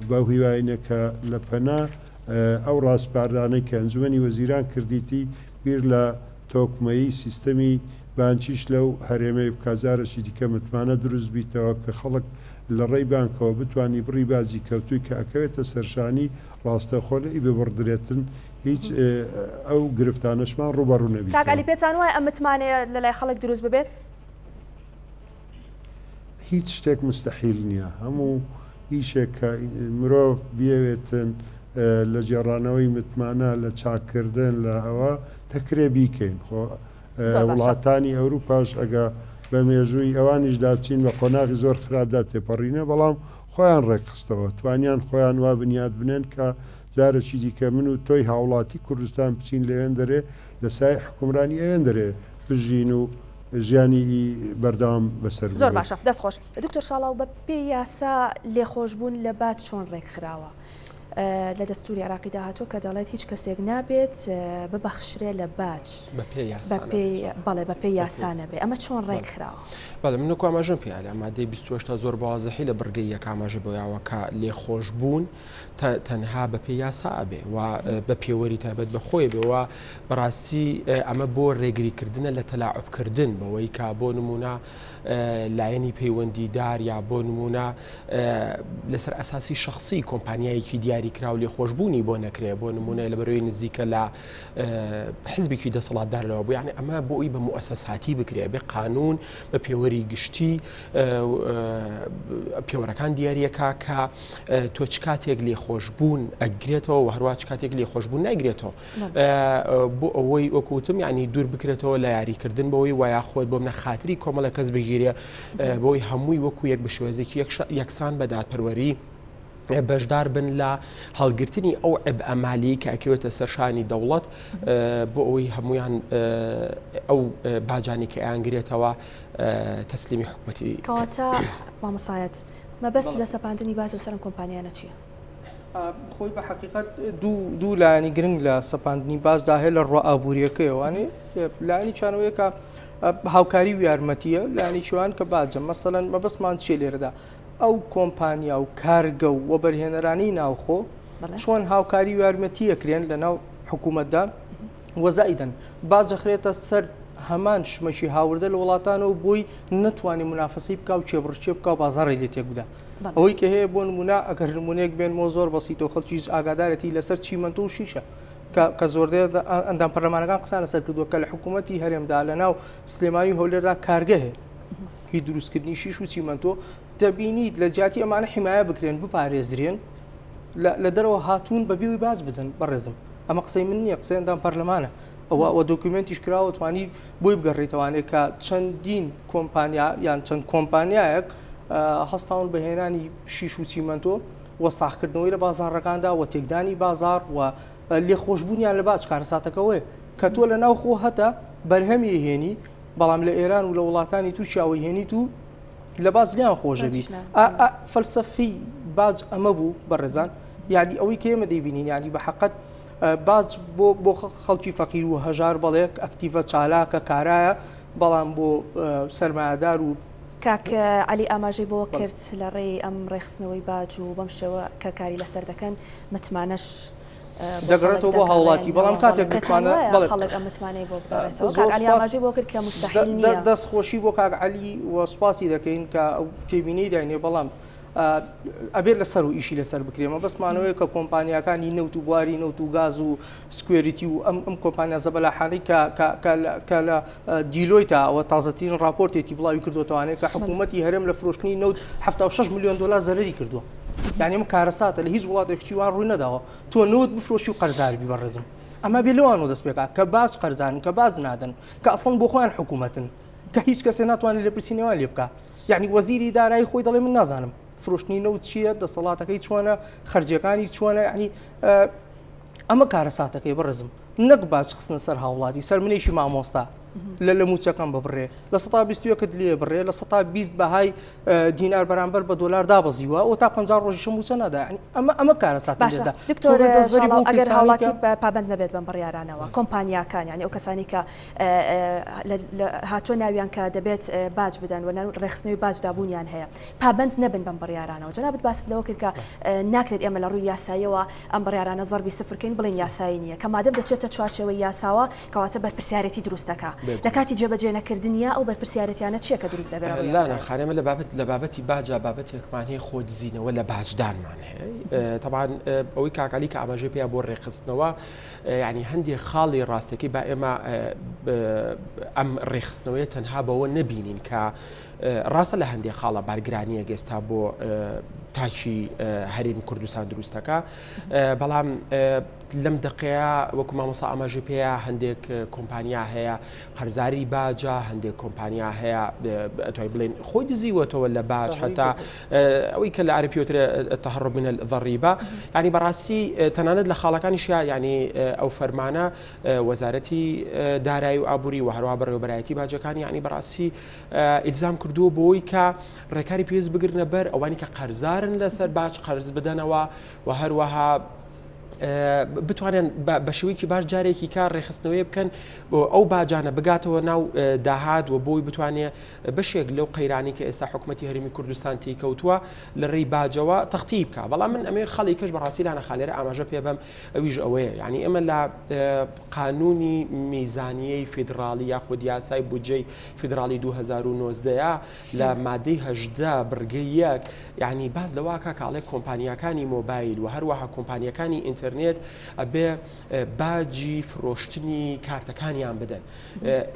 بەو هیواینە کە لە پەنا ئەو ڕاسپاردانەی کە ئەنجومەنی وەزیران کردیتی بیر لە تۆکمەیی سیستەمی بانکیش لەو هەرێمەی بکا جارێکی دیکە متمانە دروست بیتەوە کە خەڵک لە ڕێی بانکەوە بتوانی بڕی باجی کەوتووی کە ئەکەوێتە سەرشانی ڕاستەوخۆ لێی ببڕدرێتن هیچ ئەو گرفتانەشمان ڕووبەڕوو کاک نەبیتەوە. عەلی پێتان وایە ئەم متمانەیە لەلای خەڵک دروست ببێت؟ هیچ شتێک مستەحیل نییە هەموو ئیشێک کە مرۆڤ بیەوێتن لە گێڕانەوەی متمانە لە چاککردن لە ئەوە دەکرێ بیکەین خۆ زۆر باشە. وڵاتانی ئەوروپاش ئەگە بە مێژووی ئەوانیشدا بچین بە قۆناغی زۆر خراپدا تێپەڕینە بەڵام خۆیان ڕێکخستەوە توانیان خۆیان وا بنیات بنێن کە جارێکی دیکە من و تۆی هاوڵاتی کوردستان بچین لەوێندەرێ لە سایەی حوکمرانی ئەوێندەرێ بژین و ژیانی بەردەوام بەسەر زۆر ببەین. باشە دەست خۆش. دکتۆر شاڵاو بە پێی یاسا لێخۆشبوون لە باج چۆن ڕێکخراوە؟ لە دەستوری عێراقیدا هاتووە کە دەڵێت هیچ کەسێک نابێت ببەخشرێ لە باج بەڵێ بە پێی یاسا نەبێ ئەمە چۆن ڕێکخراوە؟ بەڵێ من وەکو ئاماژەم پێ لە مادەی 28 زۆر بەوازحی لە بڕگەی یەک ئاماژە بۆ یاوە کە لێخۆشبوون تەنها بە پێی یاسا ئەبێ و بە پێوەری تایبەت بە خۆی بێ و بەڕاستی ئەمە بۆ ڕێگریکردنە لە تەلاعوبکردن بەوەی کە بۆ نمونە لایەنی پەیوەندیدار یا بۆ نمونە لەسەر ئەساسی شخصی کۆمپانیایەکی دیاریکراو لێخۆشببوونی بۆ نەکرێ بۆ نمونە لە بەرەوەی نزیکە لە حزبێکی دەسەڵاتدار لەوە بوو یعنی ئەمە بۆ ئەوی بە موئەسەساتی بکرێ بێ قانون بە پێوەری گشتی پێوەرەکان دیارەکە کە تۆ چ کاتێک لێخۆشببوون ئەگرێتەوە و هەروە چ کاتێک لێخۆشببوون ناگرێتەوە بۆ ئەوەی وەکوتم ینی دوور بکرێتەوە لە یاریکردن بەوەی وایە خۆت بۆ منە خاتری کۆمەڵە کەس بگیرێ بۆی هەمووی وەکو یەک بشێوازێکی یەکسان بە دادپەروەری بەشدار بن لە هەڵگرتنی ئەو عبء مالی کە ئەکەوێتە سەر شانی دەوڵەت بۆ ئەوەی هەمویان ئەو باجانی کە ئەیانگرێتەوە تەسلیمی حکومەتی کەواتە مامۆسایەت مەبەست لە سەپاندنی باج لەسەر ئەم کۆمپانیانە چییە؟ خۆی بە حقیقت دوو لایەنی گرنگ لە سەپاندنی بازدا هەیە لە ڕوە ئابوووریەکەیوانێ لایەنی چانەوەیەکە هاوکاری و یارمەتیە لایەنی چوان کە باجە مەسەەن مەبەستمان چیە لێرەدا ئەو کۆمپانیا و کارگە و وەبەرهێنەرانی ناوخۆ چۆن هاوکاری و یارمەتی ئەکرێن لە ناو حکوومەتدا وەزایدن باج ئەخرێتە سەر هەمان شمەکی هاوردە لە وڵاتانەوە بۆی نەتوانێ منافەسەی بکا و کێبڕکێ بکا و بازاڕی لێ تێک بدا ئەوەی کە هەیە بۆ نمونە ئەگەر نمونەیەک بێنمەوە زۆر بەسیتە و خەڵکیش ئاگادارێتی لەسەر چیمەنتۆ و شیشە کە زۆردێ ئەندام پەرلەمانەکان قسان لەسەر کردووە کە لە حکوومەتی هەرێمدا لە ناو سلێمانی و هەولێردا کارگە هەیە هی دروستکردنی شیش و چیمەنتۆ دەبینیت لە جیاتی ئەمانە حمایە بکرێن بپارێزرێن لە دەرەوە هاتوون بە بێوی باز بدەن بەڕێزم ئەمە قسەی من نییە قسەی ئەندام پەرلەمانە ئەوە ئەوە دۆکیومێنتیش کراوە توانی بۆی بگەڕێتەوانێ کە چەندین کۆمپانیا یان چەند کۆمپانیایەک هەستاون بە هێنانی شیش و چیمەنتۆ و ساخکردنەوەی لە بازاڕەکاندا و تێکدانی بازاڕ و لێخۆشبوونیان لە باج کارەساتەکەوەیە کە تۆ لە ناو خۆ هەتە بەرهەمی هێنی بەڵام لە ئێران و لە وڵاتانی تورکیاوە هێنیت و لە باج لیان خۆشەبی فەلسەفی باج ئەمە بوو بەڕێزان یعنی ئەوەی کە ئێمە دەیبینین یعنی بە حقت باج بۆ بۆ خەڵکی فەقیر و هەژار بەڵێ ئەکتیڤە چالاکە کارایە بەڵام بۆ سەرمایەدار و کاک عەلی ئاماژەی بەوە کرد لە ڕێی ئەم ڕێکخستنەوەی باج و بەم شێوە کە کاری لەسەر دەکەن متمانەش دەگەڕێتەوە بۆ هاوڵاتی بەڵام کاتێک متمانە خەڵک ئەم متمانەی بۆ بگەڕێتەوە کاک عەلی ئاماژەی بۆ کرد کە موستەحیل نییە. دەست خۆشی بۆ کاک عەلی و سوپاسی دەکەین کە ئەو تێبینیی داینێ بەڵام ئەبێت لەسەر و ئیشی لەسەر بکرێ مەبەستمانەوەیە کە کۆمپانیاکانی نەوت و بواری نەوت و گاز و security و ئەم ئەم کۆمپانیا زەبەلاحانەی کە کە لە دیلۆیتا ئەوە تازەترین راپۆرتێکی بڵاوی کردوتوانێت کە حکوومەتی هەرێم لە فرۆشتنی نەوت 76 میلیۆن دلار زەرری کردووە یعنی ئەم کارەساتە لە هیچ وڵاتێکی وان ڕووی نەداوە تۆ نەوت بفرۆشی و قەرزار بی بەڕێزم. ئەمە بێ لەوانەوە دەست پێ بکات کە باج قەرزانن کە باج نادەن کە ئەسڵەن بۆ خۆیان حکوومەتن کە هیچ کەسێ ناتوانێت لێپرسینەوەیان لێ بکا یعنی وەزیری دارایی خۆی دەڵێ من نازانم فرۆشتنی نەوت چییە دەسەڵاتەکەی چۆنە خەرجیەکانی چۆنە یعنی ئەمە کارەساتەکەی بەڕێزم نەک باج خستنە سەر هاوڵاتی سەر منێکی مامۆستا لە لە موچەکەم ببڕێ لە سەتا 21 لێ بڕێ لە سەتا 20 بەهای دینار بەرامبەر بە دۆلار دابەزیوە ئەو تا 50 ڕۆژیشە موچە نادا ئەمە ئەمە کارەسات باشە دکتۆر ئەگەر هاوڵاتی پابند نەبێت بەم بڕیارانەوە کۆمپانیاکان یعنی ئەو کەسانی کە هاتووە ناویان کە دەبێت باج بدەن و ڕێکخستنەوەی باجدا بوونیان هەیە پابند نەبن بەم بڕیارانەوە جەنابت باست لەوە کرد کە ناکرێت ئێمە لە ڕووی یاساییەوە ئەم بڕیارانە زەربی سفر کەین بڵێین یاسایی نییە کە مادەم دەچێتە چوارچێوەی یاساوە کەواتە بەرپرسیارێتی دروست دەکا لە کاتی جێبەجێ نەکردنیا ئەو بەرپرسیارێتیانە چییە کە دروست دەبێت لە ڕووی لانا یاساییەوە؟ خان ئێمە لە بابەت لە بابەتی باجا بابەتێکمان هەیە خۆ دزینەوە لە باجدانمان هەیە تەبعەن ئەوەی کاک عەلی کە ئاماژەی پێیا بۆ ڕێکخستنەوە یعنی هەندێک خاڵی ڕاستەکەی با ئێمە ئەم ڕێکخستنەوەیە تەنها بەوە نەبینین کە ڕاستە لە هەندێک خاڵە بارگرانییەک ئێستا بۆ تاکی هەرێمی کوردستان دروستەکە بەڵام لەم دقەیە وەکو مامۆسا ئاماژە پێەیە هەندێک کۆمپانیا هەیە قەرزاری باجە هەندێک کۆمپانیا هەیە ئەتوای بڵێن خۆی دزیوەتەوە لە باج هەتا ئەوەی کە لە عەرەبی پێوترێ التهرب من الضریبە ینی بەڕاستی تەنانەت لە خاڵەکانیشیا ینی ئەو فەرمانە وەزارەتی دارایی و ئابووری و هەروەها بەڕێوەبەرایەتی باجەکان یعنی بەڕاستی ئیلزام کردووە بۆی کە ڕێکاری پێویست بگرنە بەر ئەوانی کە قەرزارن لەسەر باج قەرز بدەنەوە و هەروەها بتوانن بە شێوەیەکی باش جارێکی کار ڕێخستنەوەی بکەن بۆ ئەو باجانە بگاتەوە ناو داهات و بۆی بتوانێ بەشێک لەو قەیرانی کە ئێستا حکوومەتتی هەرمی کوردستان تێکەوتووە لە ڕێی باجەوە تەختی بکە بەڵام من ئەمێ خەڵی کەش بەڕاستی لانە خالێرە ئاماژە پێ بەم ئەویش ئەوەیە یعنی ئێمە لە قانونی میزانیەی فیدراڵی یاخود یاسای بودجەی فیدراڵی 2019 لە مادەی 18 بڕگەی یەک یعنی باس لەوە کا کاڵێ کۆمپانیاکانی مۆبایل و هەروەها کۆمپانیەکانی ئینتەرنێت ئەبێ باجی فرۆشتنی کارتەکانیان بدەن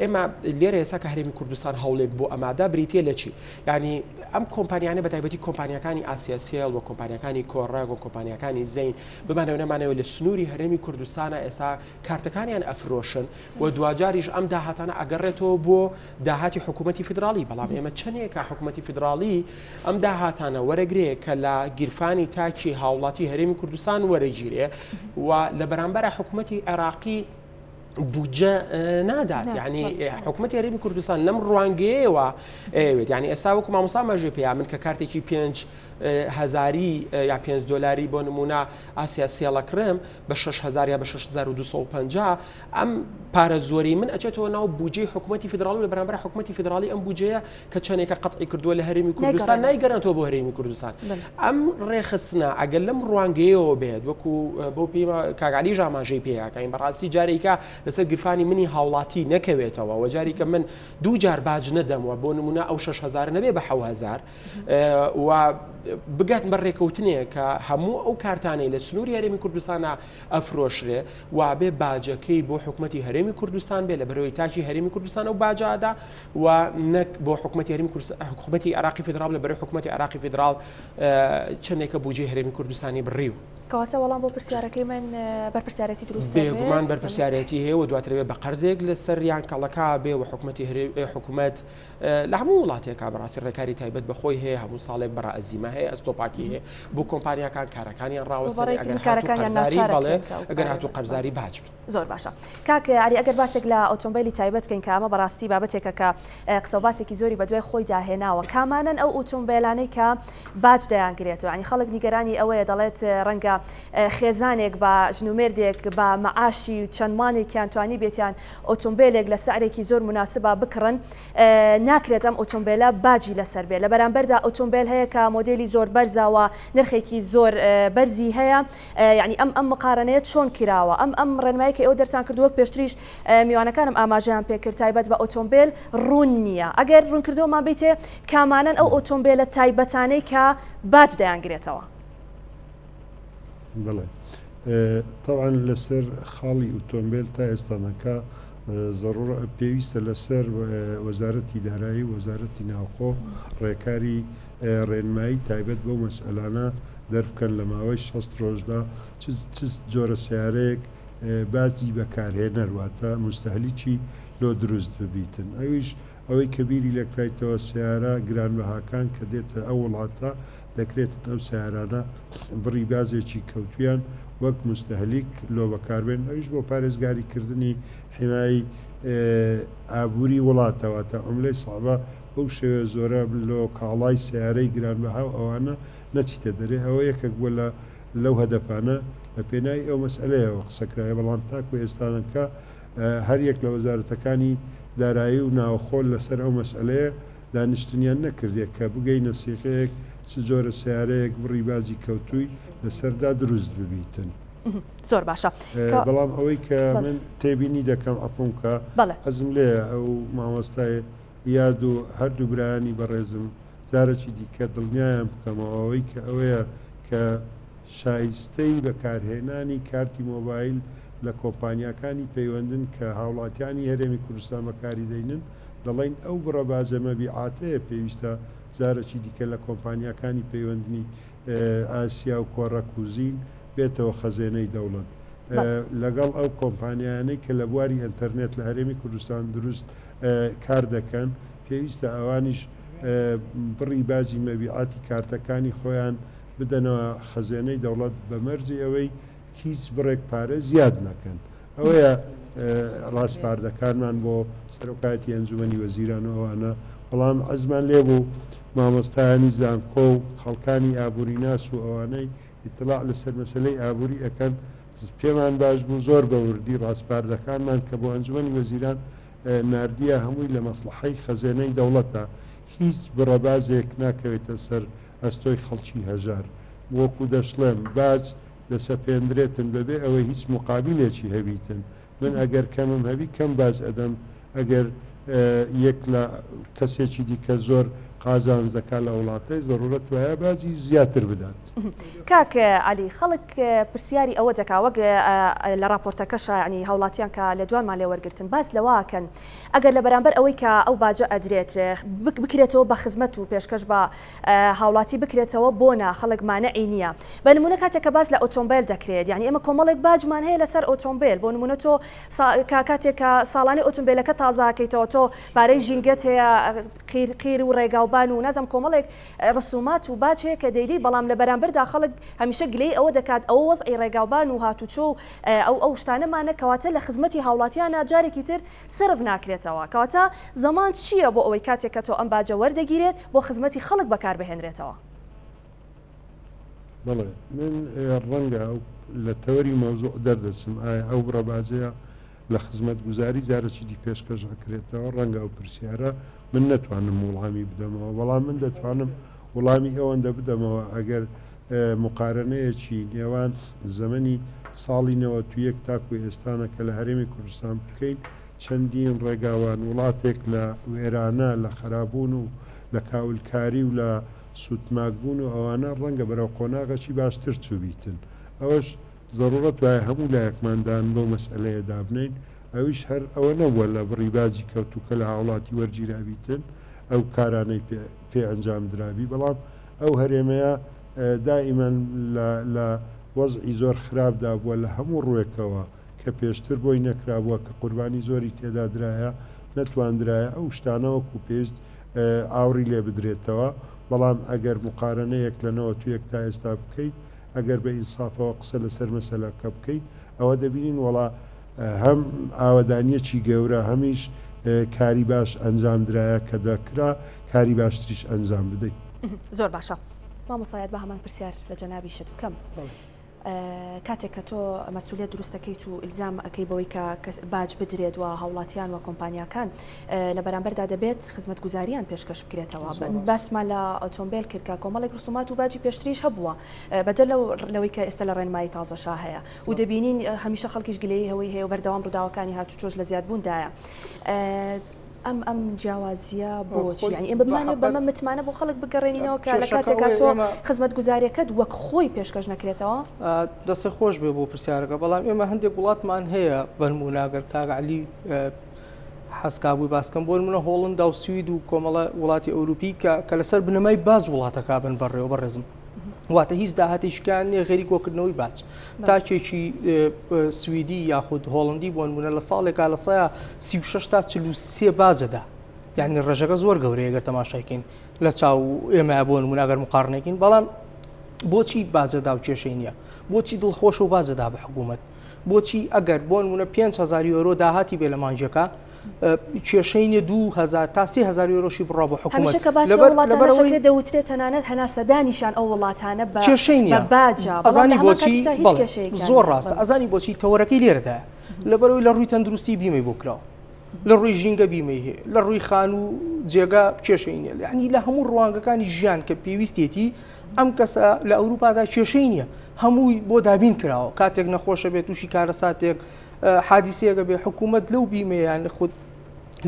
ئێمە لێرە ئێستا کە هەرێمی کوردستان هەوڵێک بۆ ئەمادا بریتە لە چی ینی ئەم کۆمپانیانە بە تایبەتی کۆمپانیەکانی ئاسیاسێڵ و کۆمپانیەکانی کۆڕەک و کۆمپانیەکانی زەین بمانەوە نەمانەوە لە سنووری هەرێمی کوردستانە ئێستا کارتەکانیان ئەفرۆشن و دواجاریش ئەم داهاتانە ئەگەڕێتەوە بۆ داهاتی حکوومەتی فیدراڵی بەڵام ئێمە چەندێکە حکوومەتی فیدراڵی ئەم داهاتانە وەرەگرێ کە لە گیرفانی تاکی هاوڵاتی هەرێمی کوردستان وەرەگیرێ و لە بەرامبەر حکوومەتی عێراقی بودجە نادات یعنی حکوومەتی هەرێمی کوردستان لەم ڕوانگەیەوە ئەوێت یعنی ئێستا وەکو مامۆستا مەژێ پێیا من کە کارتێکی پێنج هزاری یا 5 دلاری بۆ نمونە ئاسیا سێڵەکڕم بە 6هزار یا بە 6250 ئەم پارە زۆری من ئەچێتەوە ناو بودجەی حکوومەتی فیدراڵی لە بەرامبەر حکوومەتی فیدراڵی ئەم بودجەیە کە چەندێکە قەتعی کردووە لە هەرێمی کوردستان نایگەرانەوە بۆ هەرێمی کوردستان ئەم ڕێخستنە ئەگەر لەم ڕوانگەیەوە بێت وەکو بۆ پێمە کاک عەلی ئاماژەی پێیاکەین بەڕاستی جارێکە لەسەر گرفانی منی هاوڵاتی نەکەوێتەوە و جارێکە من دوو جار باج نەدەمەوە بۆ نمونە ئەو 6هزار نەبێ بە 6هزار و بگات بە ڕێکەوتنێک کە هەموو ئەو کارتانەی لە سنووری هەرێمی کوردستانە ئەفرۆشرێ وابێ باجەکەی بۆ حکوومەتتی هەرێمی کوردستان بێ لە بەرەوەی تاکی هەرێمی کوردستان و باجادا و نەک بۆ حکومەتی هەرێمی کوردستان حکومەتی عێراقی فیدراڵ لە بەرەی حکومەتی عێراقی فیدراڵ چەندێکە بودجەی هەرێمی کوردستانی بڕیوە. کەواتە وەڵام بۆ پرسیارەکەی من بەرپرسیارێتی دروست دەبێت؟ بێگومان بەرپرسیارێتی هەیە و دواتر بێ بە قەرزێک لەسەر یان کەڵەکە بێ و حکومەتی حکومەت لە هەموو وڵاتێکا بەڕاستی ڕێکاری تایبەت بە خۆی هەیە هەموو ساڵێک بەڕائزیمە هەیە ئەستۆپاکی هەیە بۆ کۆمپانیاکان کارەکانیان ڕاوەستێنێ ئەگەر هاتوو قەرزاری بەڵێ ئەگەر هاتوو قەرزاری باج بن. زۆر باشە کاک عەلی ئەگەر باسێک لە ئۆتۆمبیلی تایبەت بکەین کە ئەمە بەڕاستی بابەتێکە کە قسە و باسێکی زۆری بەدوای خۆیدا هێناوە کامانەن ئەو ئۆتۆمبیلانەی کە باج دەیانگرێتەوە یعنی خەڵک نیگەرانی ئەوەیە دەڵێت ڕەنگە خێزانێک بە ژن و مێردێک بە مەعاشی چەند مانێکیان توانی بێتیان ئۆتۆمبیلێک لە سعرێکی زۆر مناسبە بکڕن ناکرێت ئەم ئۆتۆمبیلە باجی لەسەر بێ لە بەرامبەردا ئۆتۆمبیل هەیە کە مۆدێلی زۆر بەرزەوە نرخێکی زۆر بەرزی هەیە یەعنی ئەم ئەم مقارەنەیە چۆن کراوە؟ ئەم ئەم ڕێنمایەی کە ئێوە دەرتان کردووە وەک پێشتریش میوانەکانم ئاماژەیان پێ کرد تایبەت بە ئۆتۆمبێل ڕوون نییە. ئەگەر ڕوونکردنەوەمان بیتێ کامانەن ئەو ئۆتۆمبێلە تایبەتانەی کە باج دەیانگرێتەوە؟ بەڵێ تەبعەن لەسەر خاڵی ئۆتۆمبێل تا ئێستانەکە زەڕوڕە پێویستە لەسەر وەزارەتی دارایی و وەزارەتی ناوخۆ ڕێکاری ڕێنمایی تایبەت بەو مەسئەلانە دەربکەن لە ماوەی 60 ڕۆژدا چ چ جۆرە سەیارەیەک. باجی بەکارهێنەر واتە موستەهلیکی لۆ دروست ببیتن ئەویش ئەوەی کە بیری لێکرایتەوە سەیارە گرانبەهاکان کە دێتە ئەو وڵاتە دەکرێتن ئەو سەیارانە بڕی بازێکی کەوتویان وەک موستەهلیک لۆ بەکاربێن ئەویش بۆ پارێزگاری کردنی حیمایەی ئابوری وڵاتە واتە عوملەی سەعبە بەو شێوەیە زۆرە لۆ کاڵای سەیارەی گرانبەها و ئەوانە نەچیتە دەرێ ئەوە یەکێک بووە لە لەو هەدەفانە لە پێناوی ئەو مەسئەلەیەوە قسە کرایە بەڵام تاکو ئێستانەکە هەر یەک لە وەزارەتەکانی دارایی و ناوخۆ لەسەر ئەو مەسئەلەیە دانیشتنیان نەکردیە کە بگەینە سیغەیەک چ جۆرە سەیارەیەک بڕی باجی کەوتووی لەسەردا دروست ببیتن. زۆر باشە کە. بەڵام ئەوەی کە من تێبینی دەکەم عەفوم کە حەزم لێیە ئەو مامۆستای یاد و هەردوو برایانی بەڕێزم جارێکی دیکە دڵنیایان بکەمەوە ئەوەی کە ئەوەیە کە شایستەی بەکارهێنانی کارتی مۆبایل لە کۆمپانیاکانی پەیوەندن کە هاوڵاتیانی هەرێمی کوردستان بەکاری دەینن دەڵێین ئەو بڕە باجە مەبیعاتەیە پێویستە جارێکی دیکە لە کۆمپانیاکانی پەیوەندنی ئاسیا و کۆڕەک و زین بێتەوە خەزێنەی دەوڵەت لەگەڵ ئەو کۆمپانیایانەی کە لە بواری ئەنتەرنێت لە هەرێمی کوردستان دروست کار دەکەن پێویستە ئەوانیش بڕی باجی مەبیعاتی کارتەکانی خۆیان بدەنەوە خەزێنەی دەوڵەت بە مەرجی ئەوەی هیچ بڕێک پارە زیاد نەکەن. ئەوەیە ڕاسپاردەکانمان بۆ سەرۆکایەتی ئەنجومەنی وەزیران و ئەوانە، بەڵام عەزمان لێبوو مامۆستایانی زانکۆ و خەڵکانی ئابوریناس و ئەوانەی ئیتڵاع لەسەر مەسەلەی ئابوری ئەکەن پێمان باش بوو زۆر بە وردی ڕاسپاردەکانمان کە بۆ ئەنجومەنی وەزیران ناردیە هەمووی لە مەسڵەحەی خەزێنەی دەوڵەتە هیچ بڕە باجێک ناکەوێتە سەر ئەستۆی خەڵکی هەژار. وەکو دەشڵێم باج دەسەپێندرێتن بەبێ ئەوەی هیچ موقابیلێکی هەبیتن. من ئەگەر کەمم هەبی کەم باج ئەدەم ئەگەر یەک لە کەسێکی دیکە زۆر قازانج دەکا لە وڵاتەی زەرورەت وایە باجی زیاتر بدات. کاک عەلی خەڵک پرسیاری ئەوە دەکا وەک لە ڕاپۆرتەکەشا یانی هاوڵاتیان کە لێدوانمان لێ وەرگرتن باس لەوە ئەکەن ئەگەر لە بەرامبەر ئەوەی کە ئەو باجە ئەدرێت بکرێتەوە بە خزمەت و پێشکەش بە هاوڵاتی بکرێتەوە بۆ نا خەڵک مانعی نییە بە نمونە کاتێک کە باس لە ئۆتۆمبیل دەکرێت یعنی ئێمە کۆمەڵێک باجمان هەیە لەسەر ئۆتۆمبیل بۆ نمونە تۆ کاتێک کە ساڵانی ئۆتۆمبیلەکە تازاکەیتەوە تۆ پارەی ژینگەت هەیە قیر قیر و ڕێگاوبان و نازم کۆمەڵێک ڕسومات و باج هەیە کە دەیدەی بەڵام لە بەرامبەردا خەڵک هەمیشە گلەیی ئەوە دەکات ئەوە وەزعی ڕێگاوبان و هاتوچۆ و ئەو ئەو شتانەمانە کەواتە لە خزمەتی هاوڵاتیانە جارێکی تر سەرف ناکرێتەوە کەواتە زەمان چییە بۆ ئەوەی کاتێک کە تۆ ئەم باجە وەردەگیرێت بۆ خزمەتی خەڵک بەکاربهێنرێتەوە؟ بەڵێ من ڕەنگە ئەو لە تەوەری مەوزوع دەردەچم ئایا ئەو بڕە باجەیە لە خزمەتگوزاری جارێکی دی پێشکەش ئەکرێتەوە ڕەنگە ئەو پرسیارە من نەتوانم وڵامی بدەمەوە بەڵام من دەتوانم وڵامی ئەوەندە بدەمەوە ئەگەر موقارەنەیەکی نێوان زەمەنی ساڵی 91 تاکو ئێستانە کە لە هەرێمی کوردستان بکەین چەندین ڕێگاوان وڵاتێک لە وێرانە لە خەرابوون و لە کاولکاری و لە سوتماک بوون و ئەوانە ڕەنگە بەرەو قۆناغەکی باشتر چووبیتن ئەوەش زەڕوڕەت وایە هەموو لایەکمان دان بەو مەسئەلەیە دابنێین، ئەویش هەر ئەوە نەبووە لە بڕی باجی کەوتوو کە لە هاوڵاتی وەرگیرابیتن ئەو کارانەی پێ پێ ئەنجام درابی، بەڵام ئەو هەرێمەیە دائیمەن لە لە وەزعی زۆر خراپدا بووە لە هەموو ڕووێکەوە کە پێشتر بۆی نەکرابووە کە قوربانی زۆری تێدا درایە نەتواندرایە ئەو شتانە وەکوو پێویست ئاوڕی لێ بدرێتەوە، بەڵام ئەگەر موقارەنەیەک لە 91 تا ئێستا بکەیت ئەگەر بە ئینسافەوە قسە لەسەر مەسەلەکە بکەین ئەوە دەبینین وەڵا هەم ئاوەدانیەکی گەورە هەمیش کاری باش ئەنجام درایە کە دەکرا کاری باشتریش ئەنجام بدەین. زۆر باشە مامۆستا یاد با هەمان پرسیار لە جەنابیشت بکەم کاتێک کە تۆ مەسولیت دروست دەکەیت و ئیلزام ئەکەی بەوەی کە باج بدرێت و هاوڵاتیان و کۆمپانیاکان لە بەرامبەردا دەبێت خزمەتگوزاریان پێشکەش بکرێتەوە باسمان لە ئۆتۆمبیل کرد کە کۆمەڵێک ڕسومات و باجی پێشتریش هەبووە بەدەر لەو لەوەی کە ئێستا لە ڕێنمایی تازەشا هەیە و دەبینین هەمیشە خەڵکیش گلەیی هەوەی هەیە و بەردەوام ڕووداوەکانی هاتوچۆش لە زیادبووندایە. ئەم ئەم جیاوازییە بۆچی؟ یانی ئێمە بمانەوێت بەمە متمانە بۆ خەڵک بگەڕێنینەوە کە لە کاتێکا تۆ خزمەتگوزارییەکەت وەک خۆی پێشکەش نەکرێتەوە؟ دەستت خۆش بێ بۆ پرسیارەکە، بەڵام ئێمە هەندێک وڵاتمان هەیە بەنموونە گەر کاک عەلی حەزکابووی باس کەم بۆ نمونە هۆڵندا و سوید و کۆمەڵە وڵاتی ئەوروپی کە کە لەسەر بنەمای باج وڵاتەکە بن بەڕێوە بەڕێزم. واتە هیچ داهاتێکیان نییە غەیری کۆکردنەوەی باج. تاکێکی سویدی یاخود هۆڵندی بۆ نمونە لە ساڵێکا لە سەیا 36 تا 43 باجەدا یعنی ڕێژەکە زۆر گەورەیە گەر تەماشایکەین لە چاو ئێمە بۆ نمونە ئەگەر مقارنێکین بەڵام بۆچی باجەدا و کێشەی نییە بۆچی دڵخۆش و باجەدا بە حکوومەت بۆچی ئەگەر بۆ نمونە 5هزار یۆرۆ داهاتی بێ لە مانگێکا کێشەی نیە 2000 تا 3000 یۆرۆشی بڕا بۆ حکوومەت هەمیشە کە باسی ئەو وڵاتانە دەکرێت دەوترێت تەنانەت هەناسەدانیشان ئەو وڵاتانە بە کێشەی نیە بە باجە بەڵام ئەزانی لە هەمان بۆچی کاتیشدا هیچ بەڵێ کێشەیەکیان زۆر نیە ڕاستە بەڵێ. ئەزانی بۆچی تەوەرەکەی لێرەدایە لەبەرئەوەی لە ڕووی تەندروستی بیمەی بۆ کراوە لە ڕووی ژینگە بیمەی هەیە لە ڕووی خانوو جێگا کێشەی نیە یعنی لە هەموو ڕوانگەکانی ژیان کە پێویستێتی ئەم کەسە لە ئەوروپادا کێشەی نییە هەمووی بۆ دابین کراوە کاتێک نەخۆشە بێت تووشی کارەساتێک حادیسەیەکە بێ حکوومەت لەو بیمەیان خود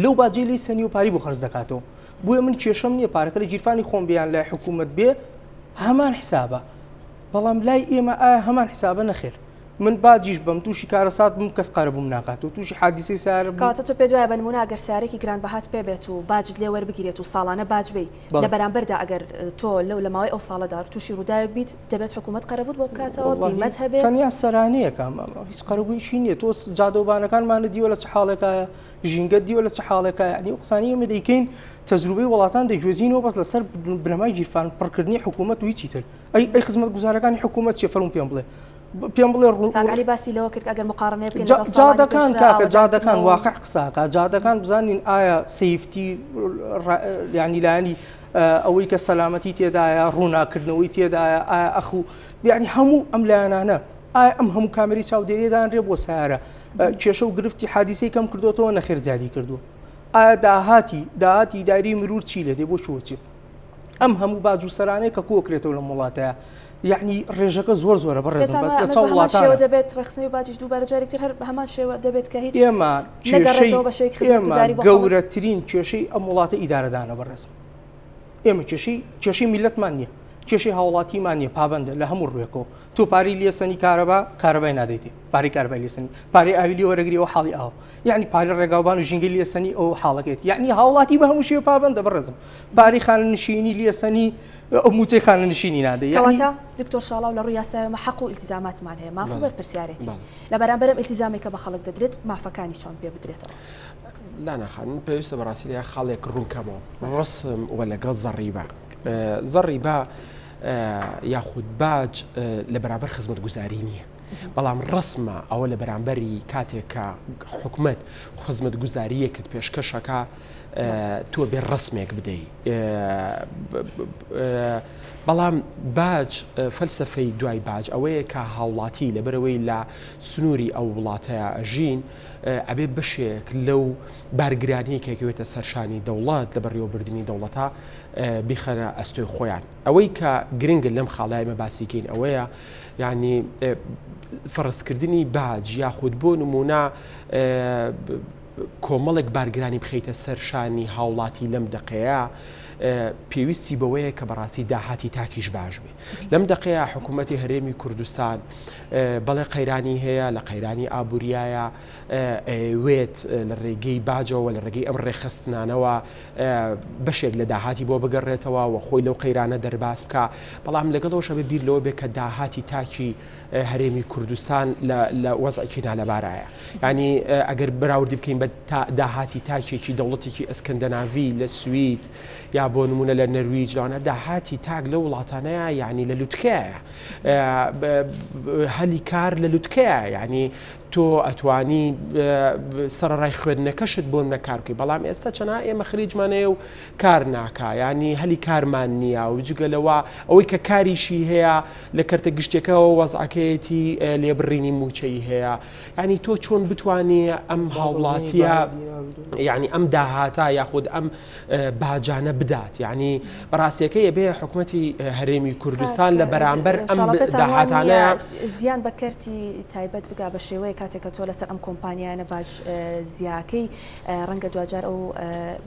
لەو باجەی لی سەنی و پاری بۆ خەرج دەکاتەوە بۆیە من کێشەم نییە پارەکە لە گیرفانی خۆم بیان لای حکوومەت بێ هەمان حسابە بەڵام لای ئێمە ئایا هەمان حسابە نەخێر من باجیش بەم تووشی کارەسات بم کەس قەرەبووم ناکات و تووشی حادیسەی سارە کاتە تۆ پێ دوایە بە نمونە ئەگەر سارێکی گران بەهات پێ بێت و باجت لێ وەربگیرێت و ساڵانە باج بی لە بەرامبەردا ئەگەر تۆ لەو لە ماوەی ئەو ساڵەدا تووشی ڕووداوێک بیت دەبێت حکوومەت قەرەبووت بۆ بکاتەوە بیمەت هەبێت تەنیا سەرانەیەکە ئەمە هیچ قەرەبوویی نییە تۆ جادەوبانەکانمانە دیوە لە چ حاڵێکایە ژینگە دیوە لە چ حاڵێکایە یعنی ئەو قسانەی ئێمە دەیکەین تەجروبەی وڵاتان دەگوێزینەوە بەس لەسەر بنەمای گیرفان پڕکردنی حکوومەت و هیچی تر ئەی ئەی خزمەتگوزارەکانی حکوومەت چیە فەرموو پێم بڵێ پێم بڵێ ڕوون کاک عەلی باسی لەوە کرد ئەگەر مقارنەیە بکەین لەگەڵ ساڵانی جادەکان پێشترا کاکە جادەکان ئاوەدانکردنەوە و واقع قساکە جادەکان بزانین ئایا safety یعنی لایەنی ئەوەی کە سەلامەتی تێدایە ڕووناکردنەوەی تێدایە ئایا ئەخ و یعنی هەموو ئەم لایەنانە ئایا ئەم هەموو کامێرەی چاودێریدانرێ بۆ سیارە کێشە و گرفتی حادیسەی کەم کردوێتەوە نەخێر زیادی کردووە ئایا داهاتی داهاتی داری مرور چی لێ دێ بۆ چۆچی ئەم هەموو باج و سەرانەیە کە کۆکرێتەوە لەم وڵاتەیە یعنی ڕێژەکە زۆر زۆرە بەڕێزم لە چاو وڵاتانە دەبێت ڕێکخستنەوەی باجیش دووبارە جارێک تر هەر هەمان شێوە دەبێت کە هیچ ئێمە نەگەڕێتەوە بە شێوەیەکی خزمەتگوزاری بۆ خەڵک. گەورەترین کێشەی ئەم وڵاتە ئیدارەدانە بەڕێزم ئێمە کێشەی کێشەی میلەتمان نییە کێشەی هاوڵاتیمان نییە پابندە لە هەموو ڕوێکەوە تۆ پارەی لێسەنی کارەبا کارەبای نادەیتێ پارەی کارەبای لێسەنی پارەی ئاوی لێ وەرەگری ئەو حاڵی ئاو یعنی پارەی ڕێگاوبان و ژینگەی لێسەنی ئەو حاڵەکەیت یعنی هاوڵاتی بە هەموو شێوە پابندە بەڕێزم پارەی خانەنشینی لێسەنی ئەو موچەی خانەنشینی نادەی یعنی کەواتە دکتۆر شاڵاو لە ڕووی یاسایەوە حەق و ئیلتیزاماتمان هەیە ماف و بەرپرسیارێتی لە بەرامبەر ئەم ئیلتیزامەی کە بە خەڵک دەدرێت مافەکانی چۆن پێ بدرێتەوە؟ لانا خان من پێویستە بەڕاستی لە خاڵێک ڕوون کەمەوە ڕسم و لەگەڵ زەڕیبە زەڕیبە یاخود باج لە بەرامبەر خزمەتگوزاری نییە. بەڵام ڕسمە ئەوە لە بەرامبەری کاتێک کە حکومت خزمەتگوزاریەکت پێشکەشەکە تۆ بێ ڕسمێک بدەی بەڵام باج فەلسفەی دوای باج ئەوەیە کە هاوڵاتی لەبەرەوەی لە سنووری ئەو وڵاتەیە ئەژین ئەبێ بەشێک لەو بارگرانی کەکەوێتە سەرشانی دەوڵەت لە بەڕێوەبردننی دەوڵەتە بیخەنە ئەستۆی خۆیان ئەوەی کە گرنگە لەم خاڵای ئێمە باسی کەین ئەوەیە یعنی فەرزکردنی باج یاخود بۆ نمونە کۆمەڵێک بارگرانی بخەیتە سەر شانی هاوڵاتی لەم دەقەیە پێویستی بەوەیە کە بەڕاستی داهاتی تاکیش باش بێ لەم دەقەیە حکوومەتی هەرێمی کوردستان بەڵێ قەیرانی هەیە لە قەیرانی ئابووریایە ئەیەوێت لە ڕێگەی باجەوە لە ڕێگەی ئەم ڕێکخستنانەوە بەشێک لە داهاتی بۆ بگەڕێتەوە و خۆی لەو قەیرانە دەرباز بکا، بەڵام لەگەڵ ئەوەش ئەبێ بیر لەوە بێ کە داهاتی تاکی هەرێمی کوردستان لە وەزعێکی نالەبارایە. یانی ئەگەر بەراوردی بکەین بە داهاتی تاکێکی دەوڵەتێکی ئەسکەندەناڤی لە سوید یا بۆ نمونە لە نەرویج لەوانە داهاتی تاک لەو وڵاتانەیە یعنی لە لوتکەیە هەلی کار لە لوتکەیە یعنی تۆ ئەتوانی سەرەڕای خوێندنەکەشت بۆ نمونە کار بکەی بەڵام ئێستا چەنها ئێمە خریجمان هەیە و کار ناکا یانی هەلی کارمان نییە و جگە لەوە ئەوەی کە کاریشی هەیە لە کەرتە گشتیەکەەوە وەزعەکەیەتی لێبڕینی موچەی هەیە ینی تۆ چۆن بتانی ئەم هاوڵاتیە یعنی ئەم داهاتە یاخود ئەم باجانە بدات یعنی بەڕاستیەکەی ئەبێ حکومەتی هەرێمی کوردستان لە بەرامبەر ئەم داهاتانە زیان بە کەرتی تایبەت بگا بە شێوەیە کە. کاتێک کە تۆ لەسەر ئەم کۆمپانیایانە باج زیاکەی ڕەنگە دواجار ئەو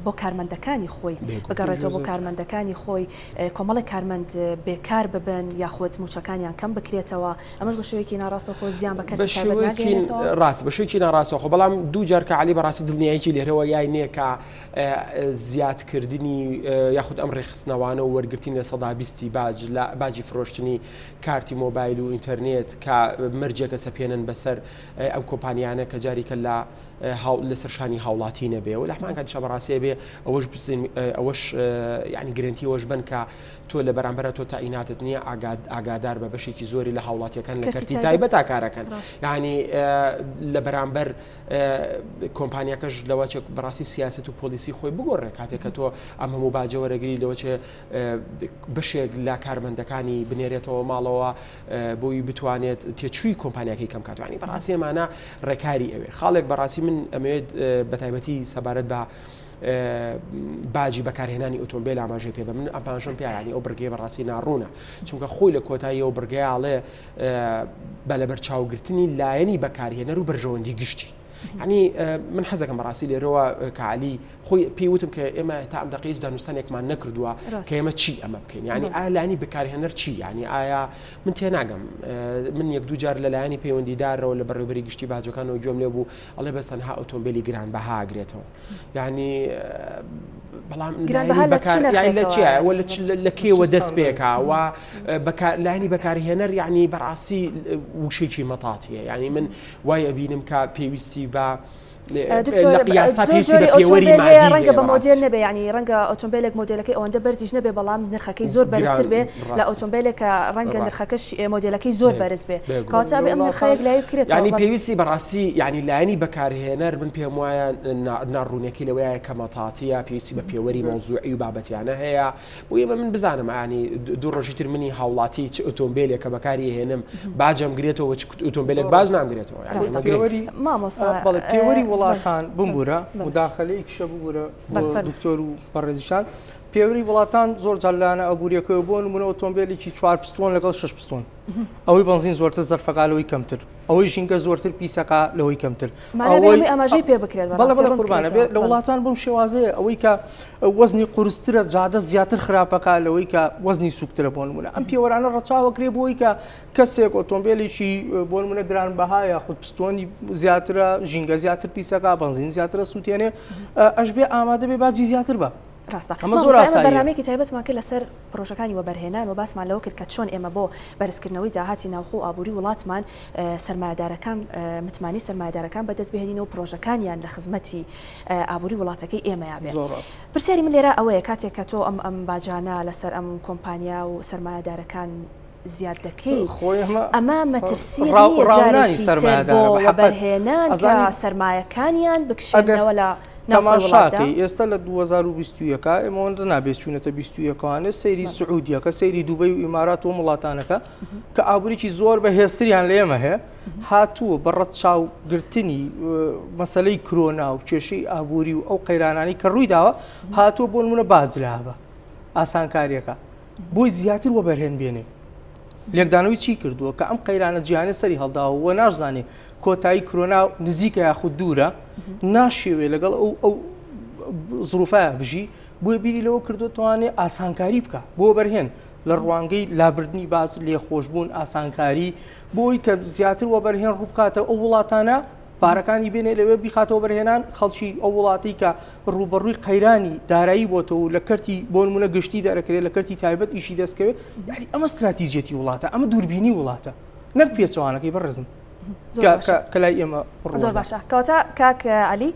بۆ کارمەندەکانی خۆی بگەڕێتەوە بۆ کارمەندەکانی خۆی کۆمەڵێک کارمەند بێکار ببن یاخود موچەکانیان کەم بکرێتەوە ئەمەش بە شێوەیەکی ناڕاستەوخۆ زیان بە کەرتی تایبەت ناگەیەنێتەوە؟ ڕاست بە شێوەیەکی ناڕاستەوخۆ بەڵام دوو جار کە عەلی بەڕاستی دڵنیایەکی لێرەوە یای نییە کە زیادکردنی یاخود ئەم ڕێکخستنەوانە و وەرگرتنی 20% باج لە باجی فرۆشتنی کارتی مۆبایل و ئینتەرنێت کە مەرجێکە سەپێنن بەسەر ئەم کۆمپانیانە کە جاریکە لە لەسەر شانی هاوڵاتی نەبێ و لە هەمان کاتیشا بەڕاستی بێ ئەوەش بسین ئەوەش یعنی گرنتی ئەوەش بن کە تۆ لە بەرامبەرە تۆ تەعیناتت نییە ئاگادار بە بەشێکی زۆری لە هاوڵاتیەکان لە کەرتی تایبەتا کارەکەن یعنی لە بەرامبەر کۆمپانیاکەش لەوە چێک بەڕاستی سیاست و پۆلیسی خۆی بگۆڕێ کاتێک کە تۆ ئەم هەموو باجە وەرەگری لەوە چێ بەشێک لە کارمەندەکانی بنێرێتەوە ماڵەوە بۆی بتوانێت تێچووی کۆمپانیاکەی کەم کاتوانی بەڕاستی ئەمانە ڕێکاری ئەوێ خاڵێک بەڕاستی من ئەمەوێت بەتایبەتی سەبارەت بە باجی بەکارهێنانی ئۆتۆمبیل ئاماژەی پێ بە من ئاماژەم پیانی ئەو بڕگەیە بەڕاستی ناڕوونە چونکە خۆی لە کۆتایی ئەو بڕگەیاڵێ بە لەبەرچاوگرتنی لایەنی بەکارهێنەر و بەرژەوەندی گشتی. ینی من حەزەکەم بەڕاستی لێرەوە کاعلی خۆی پێی وتم کە ئێمە تا ئەم دەقەی هیچ دانوستانێکمان نەکردووە کە ئێمە چی ئەمە بکەین یعنی ئایا لانی بەکارهێنەر چی یعنی ئایا من تێناگەم من یەک دوو جار لە لایەنی پەیوەندیدارەوە لە بەڕێوبەری گشتی باجەکانەوە گوێم لێ بوو ئەڵێ بەس تەنها ئۆتۆمبیلی گران بەهاگرێتەوە یعنی بەڵام لە چیە لە کێوە دەست پێکا و لایەنی بەکارهێنەر یعنی بەڕاستی وشێکی مەتاتیە یعنی من وای ئەبینم کە پێویستی بە ڕەنگە بە مۆدێل نەبێ ینی ڕەنگە ئۆتۆمبیلێک مۆدلەکەی ئەوەندە بەرزیش نەبێ بەڵام نرخەکەی زۆر بەرزتر بێ لە ئۆتۆمبیلێک کە ڕەنگە نرخەکەش مۆدلەکەی زۆر بەرز بێ کەواتە ئەم نرخەیەک لای بکرێت ینی پێویستی بەڕاستی ینی لایەنی بەکارهێنەر من پێم وایە ناڕوونەکەی لەوەیە کە مەتاتیە پێویستی بە پێوەری مەوزوعی و بابەتیانە هەیە بۆ ئێمە من بزانم ئانی دوو ڕۆژی تر منی هاوڵاتی چ ئۆتۆمبیلێک کە بەکاری هێنم باجم گرێتەوە چ ئۆتۆمبیلێک باج نامگرێتەوە مامۆستا بەڵێ پێوەری وڵاتان بمبورە مداخلەی کشە ببورە دکتۆر و بەڕێزیشان پێوەری وڵاتان زۆر جار لایەنە ئابووریەکەی بۆ نمونە ئۆتۆمبیلێکی چوار پستۆن لەگەڵ شش پستۆن ئەوەی بەنزین زۆرتر زەرفەکە لەوەی کەمتر ئەوەی ژینگە زۆرتر پیسەکە لەوەی کەمتر ئەوەی ئاماژەی پێ بکرێت بەڵێ بەڵێ قوربانە بێت لە وڵاتان بەم شێوازەیە ئەوەی کە وەزنی قورسترە جادە زیاتر خراپەکە لەوەی کە وەزنی سوکترە بۆ نمونە ئەم پێوەرانە ڕەچاوەکرێ بۆی کە کەسێک ئۆتۆمبیلێکی بۆ نمونە گران بەها یاخود پستۆنی زیاترە ژینگە زیاتر پیسەکە بەنزین زیاترە سووتێنێ ئەش بێ ئامادە بێ باجی زیاتر بە ڕاستە ئەمە زۆر ئاساییە. بەرنامەیەکی تایبەتمان کرد لەسەر پرۆژەکانی وەبەرهێنان و باسمان لەوە کرد کە چۆن ئێمە بۆ بەرزکردنەوەی داهاتی ناوخۆ و ئابووری وڵاتمان سەرمایەدارەکان متمانەی سەرمایەدارەکان بەدەست بهێنین و پرۆژەکانیان لە خزمەتی ئابووری وڵاتەکەی ئێمەیا بێ. پرسیاری من لێرە ئەوەیە کاتێک کە تۆ ئەم ئەم باجانە لەسەر ئەم کۆمپانیا و سەرمایەدارەکان زیاد دەکەی ئەمە مەترسی نییە جارێکی تر بۆ وەبەرهێنان کە سەرمایەکانیان بکشێنەوە لە تەماشاکەی ئێستا لە 2021 ئێمە ئەوەندە نابێت چوونەتە 21ەوانێ سەیری سعودیەکە سەیری دوبەی و ئیمارات و وڵاتانەکە کە ئابووریی زۆر بە هێزتریان لە ئێمە هەیە هاتووە بە ڕەچاوگرتنی مەسلەی کرۆنا و کێشەی ئابووری و ئەو قەیرانانی کە ڕووی داوە هاتووە بۆ نمونە باج لابە ئاسانکاریەکە بۆی زیاتر وەبەرهێن بێنێ. لێکدانەوەی چی کردووە کە ئەم قەیرانە جیهانە سەری هەڵداوە و ناشزانێ کۆتایی کرۆنا نزیکە یاخود دوورە ناشێوێ لەگەڵ ئەو ئەو زروفە بژی بۆیە بیری لەوە کردو توانێ ئاسانکاری بکە بۆ بەرهێن لە ڕوانگەی لابردنی باز لێخۆشببوون ئاسانکاری بۆی کە زیاتر وەبەرهێن ڕووبکاتە ئەو وڵاتانە پارەکانی بێنێ لەوێ بیخاتەوە بەرهێنان خەڵکی ئەو وڵاتی کە ڕووبەڕووی قەیرانی دارایی بۆتەوە و لە کەرتی بۆ نمونە گشتی دەرەکرێت لە کەرتی تایبەت ئیشی دەستکەوێت یاری ئەمە استراتیژیەتی وڵاتە ئەمە دووربینی وڵاتە نەک پێچەوانەکەی بەڕێزم کە لای ئێمە زۆر باشە کەواتە کاک علی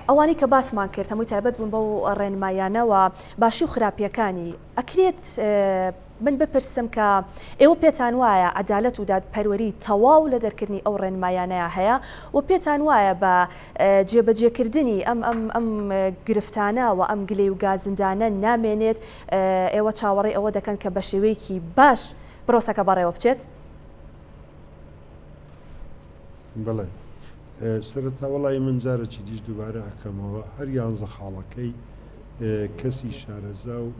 ئەوانەی کە باسمان کرد هەمووی تایبەت بوون بەو ڕێنمایانەوە باشی و خراپیەکانی ئەکرێت من بپرسم کە ئێوە پێتان وایە عەدالەت و دادپەروەری تەواو لە دەرکردنی ئەو ڕێنمایانەیا هەیە و پێتان وایە بە جێبەجێکردنی ئەم ئەم ئەم گرفتانە و ئەم گلەی و گازندانە نامێنێت ئێوە چاوەڕێی ئەوە دەکەن کە بە شێوەیەکی باش پرۆسەکە بەڕێوە بچێت؟ بەڵێ سەرەتا وەڵی من جارێکی دیش دووبارە ئەکەمەوە هەر یانزە خاڵەکەی کەسی شارەزا و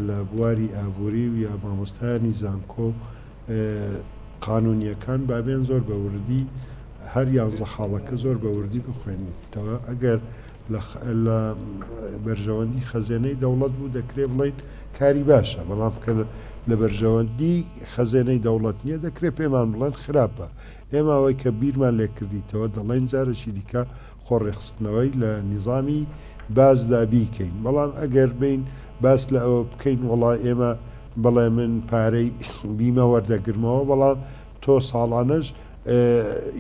لە بواری ئابووری و یا مامۆستایانی زانکۆ. قانونیەکان با بێن زۆر بە وردی هەر یانزە خاڵەکە زۆر بە وردی بخوێنیتەوە ئەگەر لە بەرژەوەندی خەزێنەی دەوڵەت بوو دەکرێ بڵێین کاری باشە بەڵام کە لە بەرژەوەندی خەزێنەی دەوڵەت نییە دەکرێ پێمان بڵێن خراپە ئێمە ئەوەی کە بیرمان لێ کردیتەوە دەڵێین جارێکی دیکە خۆ ڕێکخستنەوەی لە نیزامی بازدا بیکەین بەڵام ئەگەر بێین باس لە ئەوە بکەین وەڵا ئێمە بڵێ من پارەی بیمە وەردەگرمەوە بەڵام تۆ ساڵانەش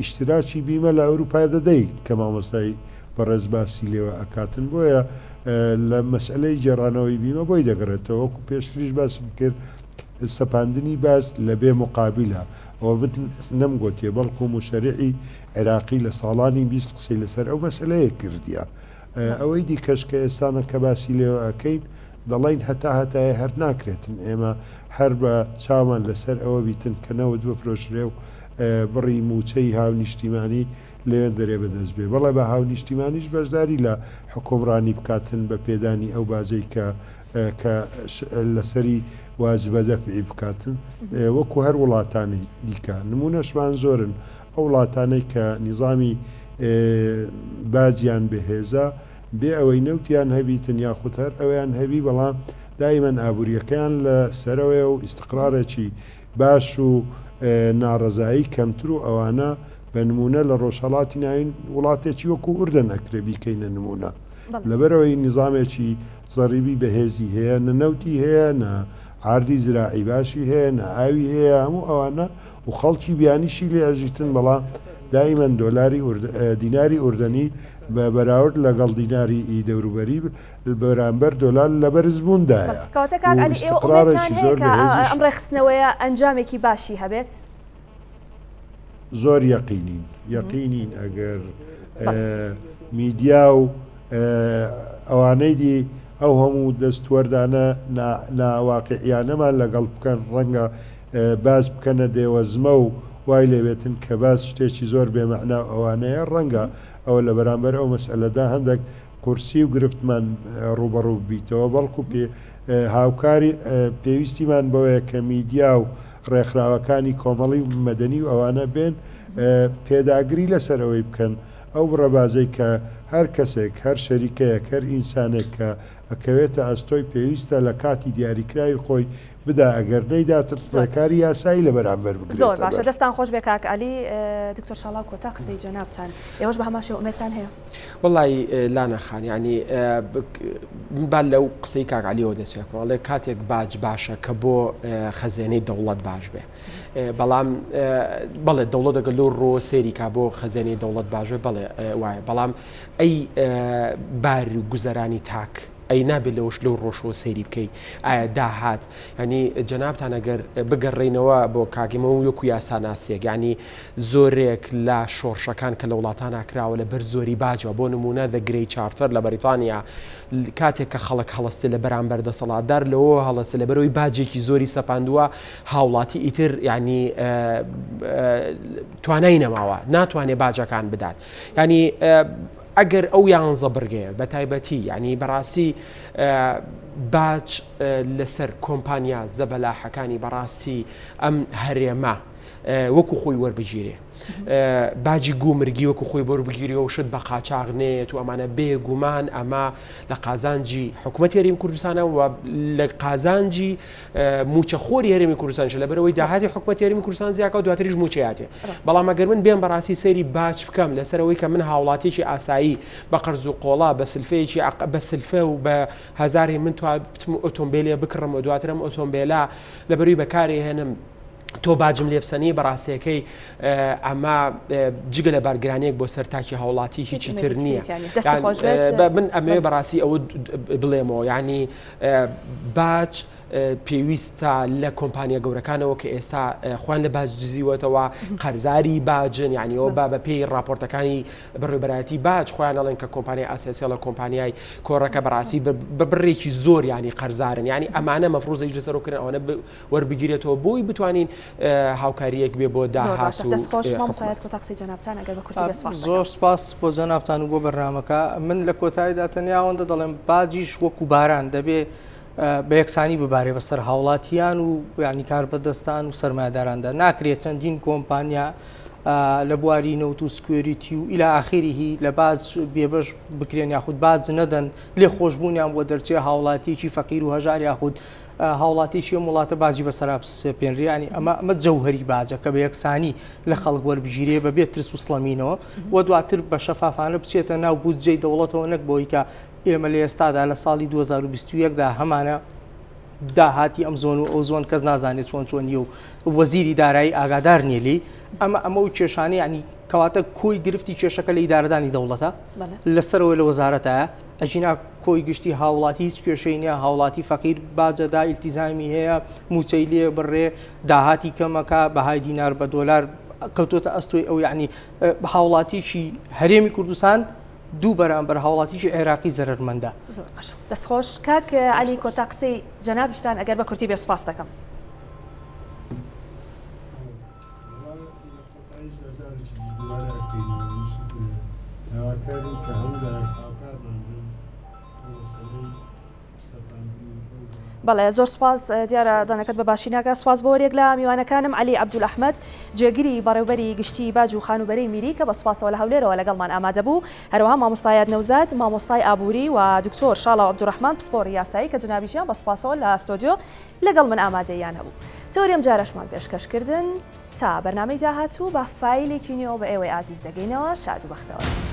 ئیشتراکی بیمە لە ئەوروپا دەدەی کە مامۆستای بەڕێز باسی لێوە ئەکاتن بۆیە لە مەسئەلەی گێڕانەوەی بیمە بۆی دەگەڕێتەوە وەکو پێشتریش باسم کرد سەپاندنی باج لە بێ موقابیلە ئەوە من نەمگۆتیە بەڵکو موشەریعی عێراقی لە ساڵانی 20 قسەی لەسەر ئەو مەسئەلەیە کردیە ئەوەی دیکەش کە ئێستانە کە باسی لێوە ئەکەین دەڵێین هەتا هەتایە هەر ناکرێتن ئێمە هەر بە چاومان لەسەر ئەوە بیتن کە نەوت بفرۆشرێ و بڕی مووچەی هاونیشتیمانی لەوێندەرێ بەدەست بێ. بەڵێ با هاونیشتیمانیش بەشداری لە حوکمڕانی بکاتن بە پێدانی ئەو باجەی کە کە لەسەری واجبە دەفعی بکاتن وەکو هەر وڵاتانی دیکە. نموونەشمان زۆرن ئەو وڵاتانەی کە نیزامی باجیان بەهێزە بێ ئەوەی نەوتیان هەبیتن یاخود هەر ئەویان هەبی بەڵام دایمەن ئابووریەکەیان لە سەرەوەیە و ئیستقرارێکی باش و ناڕەزایی کەمتر و ئەوانە بە نموونە لە ڕۆژهەڵاتی ناوین وڵاتێکی وەکو ئوردن ئەکرێ بیکەینە نموونە لەبەرئەوەی نیزامێکی زەڕیبی بەهێزی هەیە نە نەوتی هەیە نە عاردی زراعی باشی هەیە نە ئاوی هەیە هەموو ئەوانە و خەڵکی بیانیشی لێ ئەژیتن بەڵام دایمەن دۆلاری دیناری ئوردەنی بە بەراورد لەگەڵ دیناری ئی دەوروبەری بەرامبەر دۆلار لە بەرزبووندایە کەواتە کاک و عەلی ئێوە ئومێدتان ئیستقرارێکی هەیە زۆر کە بەهێزیش ئەم ڕێکخستنەوەیە ئەنجامێکی باشی هەبێت؟ زۆر یەقینین یەقینین ئەگەر میدیا و ئەوانەی دی ئەو هەموو دەستوەردانە ناواقیعیانەمان لەگەڵ بکەن ڕەنگە باس بکەنە دێوەزمە و وای لێبێتن کە باس شتێکی زۆر بێمەعنا و ئەوانەیە ڕەنگە ئەوە لە بەرامبەر ئەو مەسئەلەدا هەندێک قورسی و گرفتمان ڕووبەڕوو ببیتەوە بەڵکو پێ هاوکاری پێویستیمان بەوەیە کە میدیا و ڕێکخراوەکانی کۆمەڵی و مەدەنی و ئەوانە بێن پێداگری لەسەر ئەوەی بکەن ئەو بڕەبازەی کە هەر کەسێک هەر شەریکەیەک هەر ئینسانێک کە ئەکەوێتە ئەستۆی پێویستە لە کاتی دیاریکراوی خۆی بدا ئەگەر نەیدات زۆر ڕێکاری یاسایی لە بەرامبەر زۆر بگرێتە باشە بەر. دەستان خۆش بێ کاک عەلی دکتۆر شاڵاو کۆتا قسەی جەنابتان ئێوەش بە هەمان شێوە ئومێدتان هەیە؟ وەڵایی لانە خان یانی من با لەو قسەی کاک عەلیەوە دەست پێ بکەم ئەڵێ کاتێک باج باشە کە بۆ خەزێنەی دەوڵەت باش بێ بەڵام بەڵێ دەوڵەت دەگەل لەو ڕۆ سەیری کا بۆ خەزێنەی دەوڵەت باش بێ بەڵێ وایە بەڵام ئەی بار و گوزەرانی تاک ئەی نابێت لەوەش لەو ڕۆشەوە سەیری بکەی ئایا داهات ینی جەنابتان ئەگەر بگەڕێینەوە بۆ کاک ئیمە وەکو یاساناسێک ینی زۆرێک لە شۆڕشەکان کە لە وڵاتانا کراوە لە بەر زۆری باجەوە بۆ نمونە The Great Charter لە بەریتانیا کاتێک کە خەڵک هەڵەستێ لە بەرامبەر دەسەڵاتدار لەوە هەڵەستێ لەبەرەوەی باجێکی زۆری سەپاندووە هاوڵاتی ئیتر ینی توانای نەماوە ناتوانێ باجەکان بدات ینی ئەگەر ئەو یانزە بڕگەیە بە تایبەتی یعنی بەڕاستی باج لەسەر کۆمپانیا زەبەلاحەکانی بەڕاستی ئەم هەرێمە وەکو خۆی وەربگیرێ باجی گومرگی وەکو خۆی بەربگیری و شت بە قاچاغ نێت و ئەمانە بێگومان ئەمە لە قازانجی حکوومەت هەرێمی کوردستانە و لە قازانجی مووچەخۆری هەرێمی کوردستانیشە لەبەرئەوەی داهاتی حکومەتی هەرێمی کوردستان زیاکە و دواتریش مووچەیاتێ بەڵام ئەگەر من بێم بەڕاستی سەیری باج بکەم لەسەر ئەوەی کە من هاوڵاتیەکی ئاسایی بە قەرز و قۆڵا بە سلفەیەکی بە سلفە و بە هەزاری من تو بتم ئۆتۆمبیلێ بکڕم و دواترم ئۆتۆمبیلە لەبەروی بەکارێ هێنم تۆ باجم لێبسەنی بەڕاستیەکەی ئەمە جگە لە بارگرانیەک بۆ سەر تاکی هاوڵاتی هیچی تر نییە من ئەمەوێ بەڕاستی ئەوە بڵێمەوە ینی باج پێویستە لە کۆمپانیا گەورەکانەوە کە ئێستا خۆیان لە باج دزیوەتەوە قەرزاری باجن یعنی ئەوە با بە پێی راپۆرتەکانی بەڕێوبەرایەتی باج خۆیان ئەڵێن کە کۆمپانیای ئاسیاسیڵە کۆمپانیای کۆڕەکە بەڕاستی بە بڕێکی زۆر ینی قەرزارن ینی ئەمانە مەفروزەی لەسەر کردن ئەوەنە وەربگیرێتەوە بۆی بتوانین هاوکاریەک بێ بۆ داهات دەست خۆش مامۆستا کۆتا قسەی جەنابتان ئەگەر بە کورتی بێ سپاس زۆر سپاس بۆ جەنابتان و بۆ بەرنامەکە من لە کۆتاییدا تەنیا ئەوەندە دەڵێم باجیش وەکو باران دەبێ. بە یەکسانی ببارێ بەسەر هاوڵاتیان و یعنی کاربەدەستان و سەرمایەداراندا ناکرێت چەندین کۆمپانیا لە بواری نەوت و security و إلى آخره لە باج بێبەش بکرێن یاخود باج نەدەن لێ خۆشببوونیان بۆ دەرچێ هاوڵاتیکی فەقیر و هەژار یاخود هاوڵاتیکی ئەم وڵاتە باجی بەسەرا بسەپێنرێ ینی ئەمە ئەمە جەوهری باجە کە بە یەکسانی لە خەڵک وەربگیرێ بە بێ ترس و سڵەمینەوە و دواتر بە شەفافانە بچێتە ناو بودجەی دەوڵەتەوە نەک بۆی کە ئێمە لە ئێستادا لە ساڵی 2021 دا هەمانە داهاتی ئەم زۆن و ئەو زۆن کەس نازانێت چۆن چۆنیە و وەزیری دارایی ئاگادار نییە لێی ئەمە ئەمە و کێشانەی ینی کەواتە کۆی گرفتی کێشەکە لە ئیدارەدانی دەوڵەتە لەسەرەوە لە وەزارەتە ئەگینا کۆی گشتی هاوڵاتی هیچ کێشەی نییە هاوڵاتی فەقیر باجەدا ئیلتیزامی هەیە موچەی لێ بڕێ داهاتی کەمەکە بەهای دینار بە دۆلار کەوتۆتە ئەستۆی ئەو یعنی هاوڵاتیکی هەرێمی کوردستان دوو بەرامبەر هاوڵاتیکی عێراقی زەرەرمەندە. زۆر باشە دەست خۆش کاک عەلی کۆتا قسەی جەنابیشتان ئەگەر بە کورتی بێ سوپاس دەکەم. داواکارین کە هەموو لایەک هاوکارمان بن بۆ مەسەلەی بەڵێ زۆر سوپاس دیارە دەنگەکەت بە باشی ناگا سوپاس بۆ هەریەک لە میوانەکانم عەلی عەبدول ئەحمەد جێگری بەڕێوبەری گشتی باج و خانووبەرەی میری کە بە سوپاسەوە لە هەولێرەوە لەگەڵمان ئامادە بوو هەروەها مامۆستا یاد نەوزاد مامۆستای ئابووری و دکتۆر شاڵاو عەبدولڕەحمان پسپۆڕی یاسایی کە جەنابیشیان بە سوپاسەوە لە ستۆدیۆ لەگەڵ من ئامادەییان هەبوو تەوەری ئەم جارەشمان پێشکەش کردن تا بەرنامەی داهاتوو بە فایلێکی نوێوە بە ئێوەی ئازیز دەگەینەوە شاد و بەختەوەر.